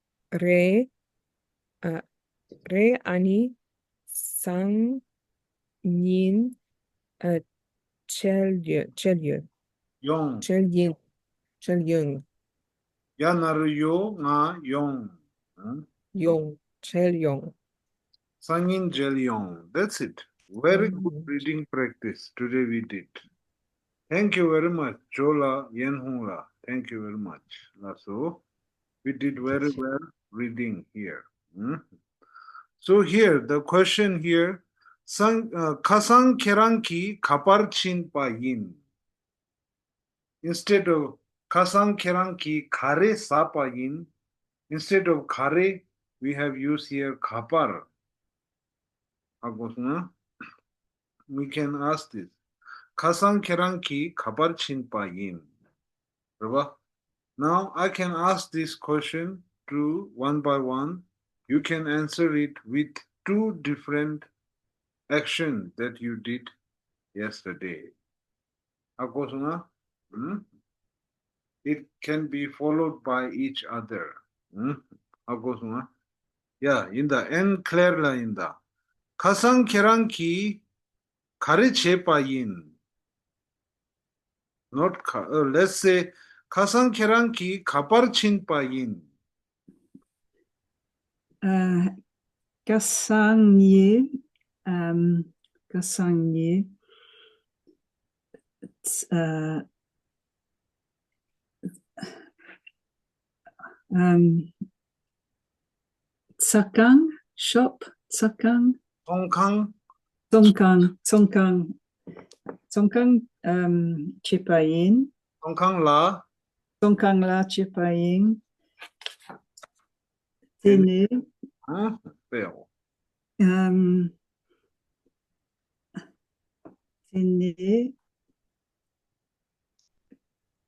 རེད། ཨ། རེད། ཨ་ནི། སང་ཉིན། ཨ། མཇལ་ཡོང་། མཇལ་ཡོང་། ཡོང་། མཇལ་ཡིན། མཇལ་ཡོང་། ཡ་ན་རོ་ཡོ། ང་ཡོང་། ཡོང་། མཇལ་ཡོང་། སང་ཉིན་མཇལ་ཡོང་། That's it. Very good reading practice today we did. Thank you very much. ཇོ་ལགས། ཡན་ཧུང་ལགས། Thank you very much. ལགས་སོ། We did very well reading here. Hmm? So here, the question here, སང་། ཨ། ཁ་སང་ཁྱེད་རང་གིས་ག་པར་ཕྱིན་པ་ཡིན། Instead of ཁ་སང་ཁྱེད་རང་གིས་ག་རེ་ཟ་པ་ཡིན། Instead of ག་རེ, we have used here ག་པར། ཧ་གོ་སོང་ང་། We can ask this. ཁ་སང་ཁྱེད་རང་གིས་ག་པར་ཕྱིན་པ་ཡིན། རེད་བ། Now I can ask this question to one by one. You can answer it with two different action that you did yesterday. ཧ་གོ་སོང་ང་། ཨུམ། It can be followed by each other. ཨུམ། ཧ་གོ་སོང་ང་། ཡ་ཡིན་ད། ཨེན་ཁི་ལེར་ལ་ཡིན་ད། ཁ་སང་ཁྱེད་རང་གིས་ག་རེ་བྱས་པ་ཡིན། Not ཁ། ཨ། Let's say ཁ་སང་ཁྱེད་རང་གིས་ག་པར་ཕྱིན་པ་ཡིན། ཨ། ཁ་སང་ངས། ཨམ། ཁ་སང་ངས། ཨ། ཨམ། ཟ་ཁང་ shop, ཚོང་ཁང་། ཚོང་ཁང་། ཚོང་ཁང་། ཚོང་ཁང་། ཚོང་ཁང་ཨམ་བྱེད་པ་ཡིན། ཚོང་ཁང་ལ། ཚོང་ཁང་ལ་བྱེད་པ་ཡིན། དེ་ནས། ཨ་དཔེ་ཡག་པོ། ཨམ། དེ་ནས།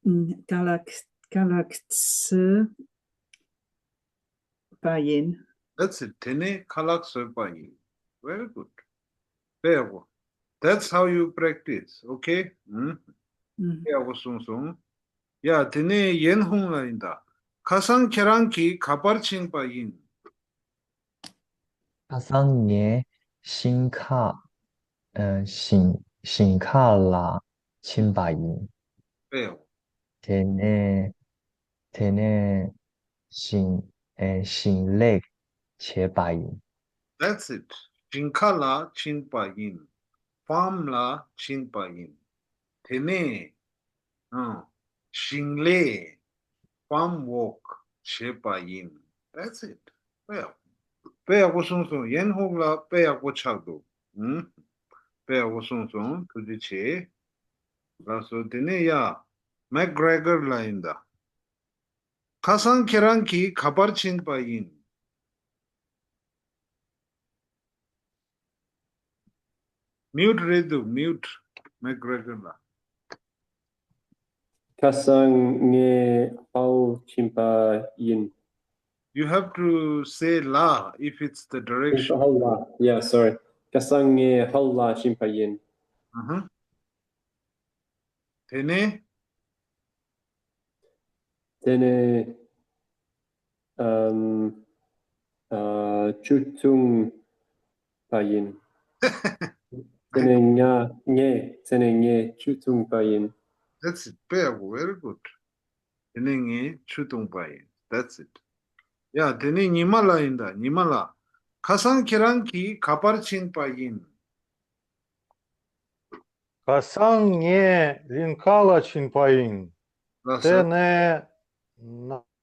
ཨམ། ཀ་ལག་ཀ་ལག་འཚོལ་བ་ཡིན། That's it. དེ་ནས་ཁ་ལག་བཟོས་པ་ཡིན། Very good. དཔེ་ཡག་པོ། That's how you practice. Okay? ཨུམ། ཨུམ། དཔེ་ཡག་པོ་གསུངས་སོང་། ཡ། དེ་ནས་ཡན་ཧུང་ལ་ཡིན་ད། ཁ་སང་ཁྱེད་རང་གིས་ག་པར་ཕྱིན་པ་ཡིན། ཁ་སང་ངས་ཞིང་ཁ་ཨ་ཞིང་ཞིང་ཁ་ལ་ཕྱིན་པ་ཡིན། དཔེ་ཡག་པོ། དེ་ནས་དེ་ནས་ཞིང་ཨེ་ཞིང་ལས་བྱས་པ་ཡིན། That's it. ཞིང་ཁ་ལ་ཕྱིན་པ་ཡིན། ཕཱམ་ལ་ཕྱིན་པ་ཡིན། དེ་ནས་ཨང་ཞིང་ལས་ཕཱམ་ཝོག་བྱས་པ་ཡིན། That's it. དཔེ་ཡག་པོ། དཔེ་ཡག་པོ་གསུངས་སོང་། ཡན་ཧུག་ལ་དཔེ་ཡག་པོ་ཆགས་འདུག་ཨང་། དཔེ་ཡག་པོ་གསུངས་སོང་། ཐུགས་རྗེ་ཆེ། ལགས་སོ། དེ་ནས་ཡ། མེག་གྷྲེ་གར་ལ་ཡིན་ད། ཁ་སང་ཁྱེད་རང་གིས་ག་པར་ཕྱིན་པ་ཡིན། མིའུ་ཊི་རེད་འདུག་མིའུ་ཊི། མེག་གྷྲེ་གར་ལ། ཁ་སང་ངས་ཧོལ་ཕྱིན་པ་ཡིན། You have to say ལ if it's the direction. ཧོལ་ལ། Yeah, sorry. ཁ་སང་ངས་ཧོལ་ལ་ཕྱིན་པ་ཡིན། ཨ་ཧ། དེ་ནས། དེ་ནས་ཨམ་ཨ་ཆུ་འཐུང་པ་ཡིན། དེ་ནས་ང་ངས་དེ་ནས་ངས་ཆུ་འཐུང་པ་ཡིན། That's it. དཔེ་ཡག་པོ། Very good. དེ་ནས་ངས་ཆུ་འཐུང་པ་ཡིན། That's it. ཡ། དེ་ནས་ཉི་མ་ལ་ཡིན་ད། ཉི་མ་ལ། ཁ་སང་ཁྱེད་རང་གིས་ག་པར་ཕྱིན་པ་ཡིན། ཁ་སང་ངས་གླིང་ག་ལ་ཕྱིན་པ་ཡིན། ལགས་དེ་སོ། ནས་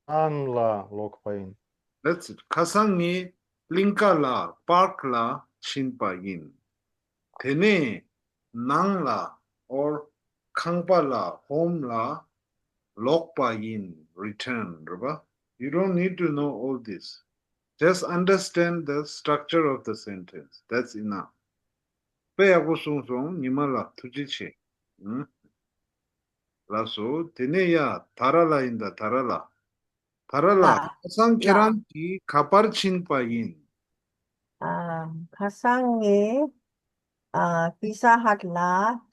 ནང་ལ་ལོག་པ་ཡིན། That's it. ཁ་སང་ངས་གླིང་ག་ལ་པཱརྐ་ལ་ཕྱིན་པ་ཡིན། དེ་ནས་ནང་ལ་or ཁང་པ་ལ་ཧོམ་ལ་ལོག་པ་ཡིན། Return རེད་པ། You don't need to know all this. Just understand the structure of the sentence. That's enough. དཔེ་ཡག་པོ་གསུངས་སོང་། ཉི་མ་ལགས་ཐུགས་རྗེ་ཆེ། ཨུམ། ལགས་སོ། དེ་ནས་ཡ། ཐ་ར་ལ་ཡིན་ད། ཐ་ར་ལ། ཐ་ར་ལགས། ལགས། ཁ་སང་ཁྱེད་ལགས། རང་གིས་ག་པར་ཕྱིན་པ་ཡིན། ཨ། ཁ་སང་ངས་ཨ་པི་ཛ་ཧཊ་ལ་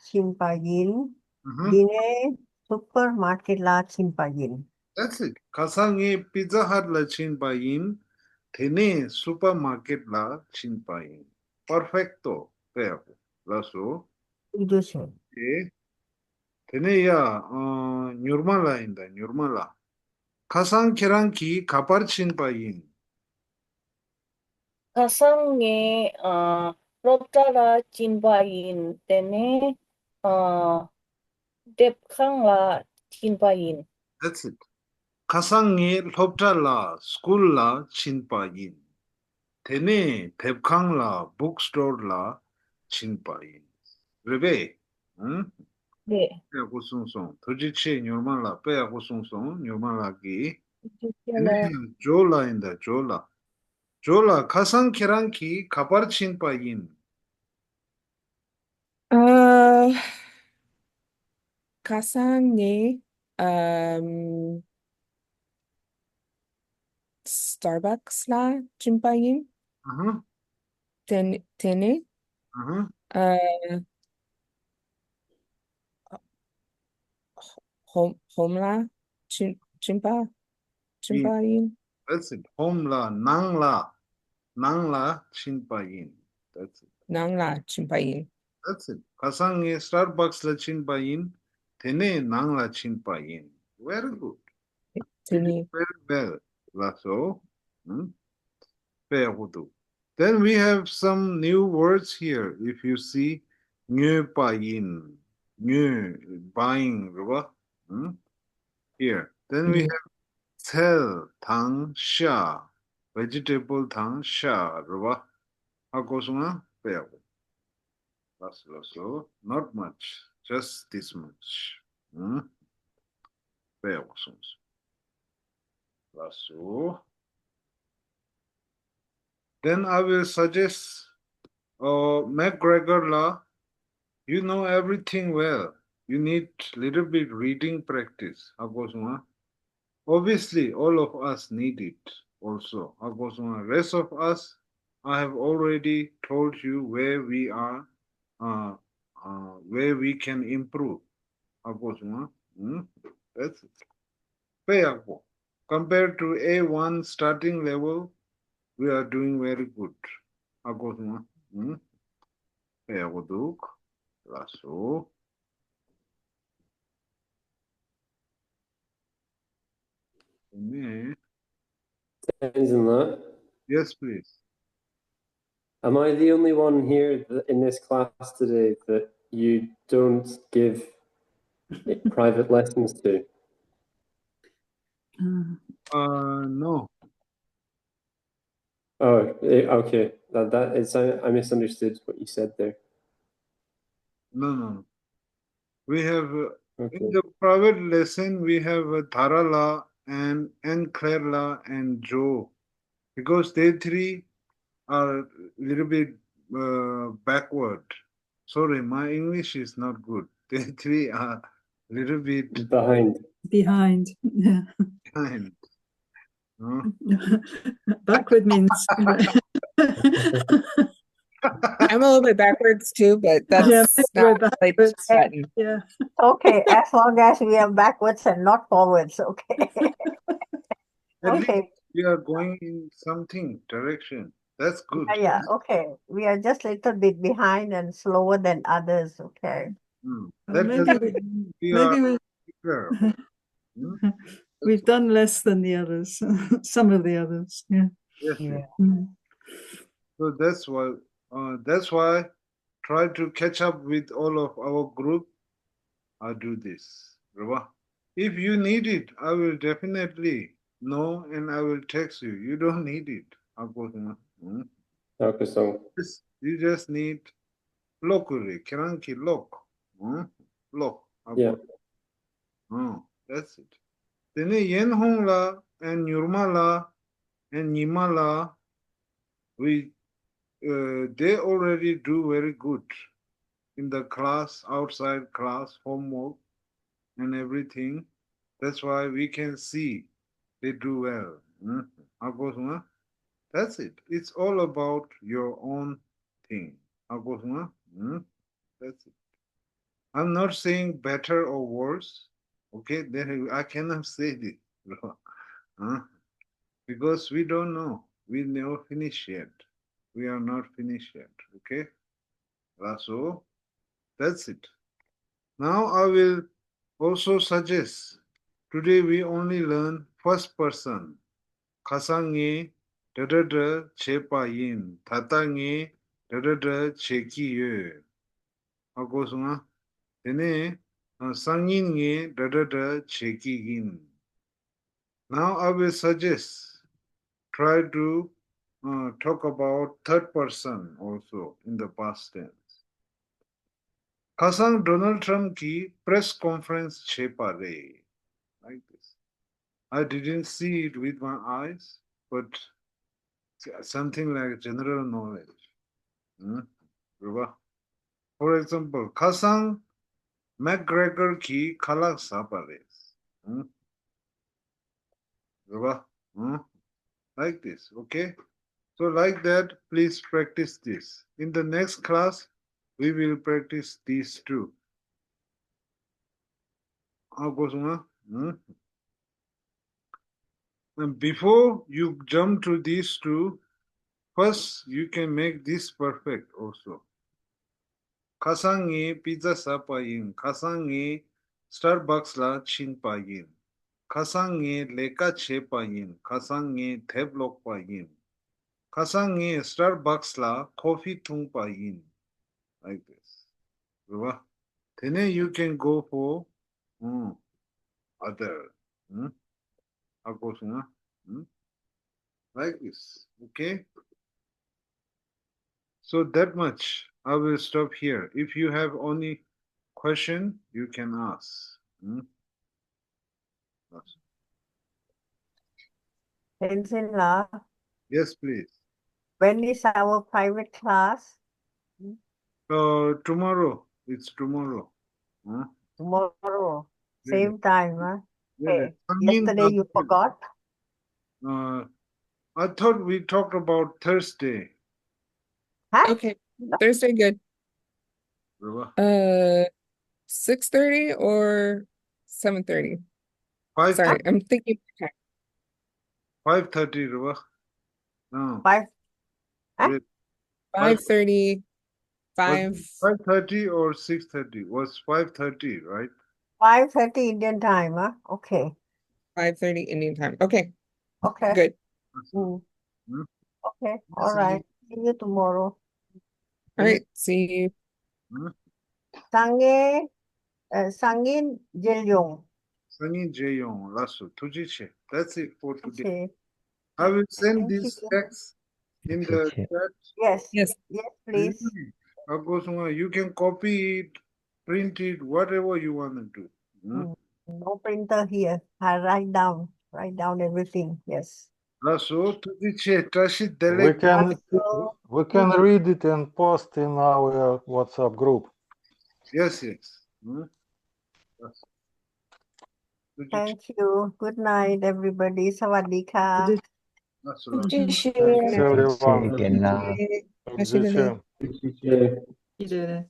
ཕྱིན་པ་ཡིན། ཨུ་ཧུ། དེ་ནས་སུ་པར་མར་ཀེཊ་ལ་ཕྱིན་པ་ཡིན། That's it. ཁ་སང་ངས་པི་ཛ་ཧཊ་ལ་ཕྱིན་པ་ཡིན། དེ་ནས་སུ་པར་མར་ཀེཊ་ལ་ཕྱིན་པ་ཡིན། པར་ཕེག་ཊོ། དཔེ་ཡག་པོ། ལགས་སོ། ཐུགས་རྗེ་ཆེ། དེ་དེ་ནས་ཡ། ཨ། མྱུར་མ་ལགས་ཡིན་ད། མྱུར་མ་ལགས། ཁ་སང་ཁྱེད་རང་གིས་ག་པར་ཕྱིན་པ་ཡིན། ཁ་སང་ངས་ཨ་སློབ་གྲྭ་ལ་ཕྱིན་པ་ཡིན། དེ་ནས་ཨ་དེབ་ཁང་ལ་ཕྱིན་པ་ཡིན། That's it. ཁ་སང་ངས་སློབ་གྲྭ་ལ་སྐུལ་ལ་ཕྱིན་པ་ཡིན། དེ་ནས་དེབ་ཁང་ལ་book store ལ་ཕྱིན་པ་ཡིན། རེད་པས། ཨང་། རེད། དཔེ་ཡག་པོ་གསུངས་སོང་། ཐུགས་རྗེ་ཆེ། མྱུར་མ་ལགས། དཔེ་ཡག་པོ་གསུངས་སོང་། མྱུར་མ་ལགས་ཀྱིས། ཐུགས་རྗེ་ཆེ་དེ་ནས་ལགས། ཇོ་ལགས་ཡིན་ད། ཇོ་ལགས། ཇོ་ལགས། ཁ་སང་ཁྱེད་རང་གིས་ག་པར་ཕྱིན་པ་ཡིན། ཨ། ཁ་སང་ངས་ཨམ་སི་ཊར་བྷག་སི་ལ་ཕྱིན་པ་ཡིན། ཨ་ཧ། དེ་ནས་དེ་ནས་ཨ་ཧ། ཨ་ཧོམ་ཧོམ་ལ་ཕྱིན་ཕྱིན་པ་ཕྱིན་པ་ཡིན། That's it. ཧོམ་ལ། ནང་ལ། ནང་ལ་ཕྱིན་པ་ཡིན། That's it. ནང་ལ་ཕྱིན་པ་ཡིན། That's it. ཁ་སང་ངས་སི་ཊར་བྷག་སི་ལ་ཕྱིན་པ་ཡིན། དེ་ནས་ནང་ལ་ཕྱིན་པ་ཡིན། Very good. དེ་ནས། Very well. ལགས་སོ། ཨང་། དཔེ་ཡག་པོ་འདུག Then we have some new words here. If you see, ཉོས་པ་ཡིན། ཉོས། buying རེད་པ། ཨང་། Here. Then we have sell དང་ཤ། vegetable དང་ཤ་རེད་བ། ཧ་གོ་སོང་ང་། དཔེ་ཡག་པོ། ལགས་སོ་ལགས་སོ། Not much, just this much. ཨང་། དཔེ་ཡག་པོ་གསུངས་སོང་། ལགས་སོ། Then I will suggest, uh, McGregor ལ, you know everything well. You need little bit reading practice. ཧ་གོ་སོང་ང་། Obviously, all of us need it also. ཧ་གོ་སོང་ང་། Rest of us, I have already told you where we are, uh, uh, where we can improve. ཧ་གོ་སོང་ང་། ཨང་། That's it. དཔེ་ཡག་པོ། Compared to A one starting level, we are doing very good. ཧ་གོ་སོང་ང་། ཨང་། དཔེ་ཡག་པོ་འདུག་ལགས་སོ། ནས། Tenzin, uh, Yes, please. Am I the only one here th- in this class today that you don't give private lessons to? Mm. Uh, no. Oh, eh, okay. That that is I, I misunderstood what you said there. No, no, no. We have, uh, in Okay. the private lesson, we have uh, Tara la and, and Claire la and Joe. Because they three are a little bit uh, backward. Sorry, my English is not good. They three are a little bit Behind. Behind. Yeah. behind. Huh? Backward means. I'm a little bit backwards too, but that's Yeah, not we're really backwards. threatened. Yeah. Okay, as long as we are backwards and not forwards, okay. At least Okay, we are going in something direction. That's good. yeah, yeah, okay. We are just a little bit behind and slower than others, okay. Hmm. Uh, That maybe doesn't we, mean we maybe are we, weaker. Hmm? we've done less than the others, some of the others. Yeah. Yes, yes. Mm. So that's why, uh, that's why try to catch up with all of our group. I do this. Right? If you need it, I will definitely know and I will text you. You don't need it. ཧ་གོ་སོང་ང་། ཨང་། Okay, so Just- You just need ཀློག་དགོས་རེད། ཁྱེད་རང་གིས་ཀློག་ཨང་། ཀློག་ཧ་གོ། Yeah. ཨང་། That's it. དེ་ནས་ཡན་ཧུང་ལ་and ཉུར་མ་ལ་and ཉི་མ་ལ། We, uh, they already do very good in the class, outside class, homework and everything. That's why we can see they do well. ཨང་། ཧ་གོ་སོང་ང་། That's it. It's all about your own thing. ཧ་གོ་སོང་ང་། ཨང་། That's it. I'm not saying better or worse. Okay, then I cannot say this. Huh? Because we don't know. We never finish yet. We are not finished yet. Okay? That's all. That's it. Now I will also suggest, today we only learn first person. ཁ་སང་ངས་འདྲ་འདྲ་འདྲ་བྱས་པ་ཡིན། ད་ལྟ་ངས་འདྲ་འདྲ་འདྲ་བྱེད་ཀྱི་ཡོད། ཧ་གོ་སོང་ང་། དེ་ནས་ཨ། སང་ཉིན་ངས་འདྲ་འདྲ་འདྲ་བྱེད་ཀྱི་ཡིན། Now I will suggest, try to, uh, talk about third person also in the past tense. ཁ་སང་Donald Trump གིས་press conference བྱས་པ་རེད། Like this. I didn't see it with my eyes, but something like general knowledge. ཨང་། རེད་བ། For example, ཁ་སང་McGregor གིས་ཁ་ལག་ཟ་པ་རེད། ཨང་། རེད་བ། ཨང་། Like this, okay? So like that, please practice this. In the next class, we will practice these two. ཧ་གོ་སོང་ང་། ཨང་། And before you jump to these two, first you can make this perfect also. ཁ་སང་ངས་པི་ཛ་ཟ་པ་ཡིན། ཁ་སང་ངས་Starbucks ལ་ཕྱིན་པ་ཡིན། ཁ་སང་ངས་ལས་ཀ་བྱས་པ་ཡིན། ཁ་སང་ངས་དེབ་ཀློག་པ་ཡིན། ཁ་སང་ངས་Starbucks ལ་ཀོ་ཕི་འཐུང་པ་ཡིན། Like this. རེད་བ། དེ་ནས་you can go for, ཨང་། other. ཨང་། ཧ་གོ་སོང་ང་། ཨང་། Like this. Okay? So that much. I will stop here. If you have any question, you can ask. Hmm? Tenzin la, Yes, please. When is our private class? Uh, tomorrow. It's tomorrow. Huh? Tomorrow, Really? Same time, huh? Really? Okay. I mean, Yesterday you uh, forgot? Uh, I thought we talked about Thursday. Huh? Okay, Thursday good. Reva. Uh, six thirty or seven thirty? Five Sorry, I'm thinking. Okay. Five thirty, Reva. No. Five. Huh? Wait, Five thirty, five, Five thirty or six thirty? Was five thirty, right? Five thirty Indian time, huh? Okay. five thirty Indian time. Okay, Okay. Good. Mm. Hmm? Okay. All right. See you tomorrow. All right. See you. Sangin, uh, Sangin Jeljong. Sangin Jeong, Lasso, Tujiche. That's it for today. Okay. I will send Thank this you. Text in the chat. Yes. Yes. Yes, please. Agosunga, you can copy it, print it, whatever you want to do. Hmm? Mm, No printer here. I write down. Write down everything. Yes. Lasso, Tujiche, Tashi We Delek. can So, we can read it and post in our WhatsApp group. Yes, yes. Hmm? Yes. Tujiche. Thank you. Good night, everybody. Sawadika. Lasso, Lasso. Thanks, everyone. Good night. Tujiche. Tujiche.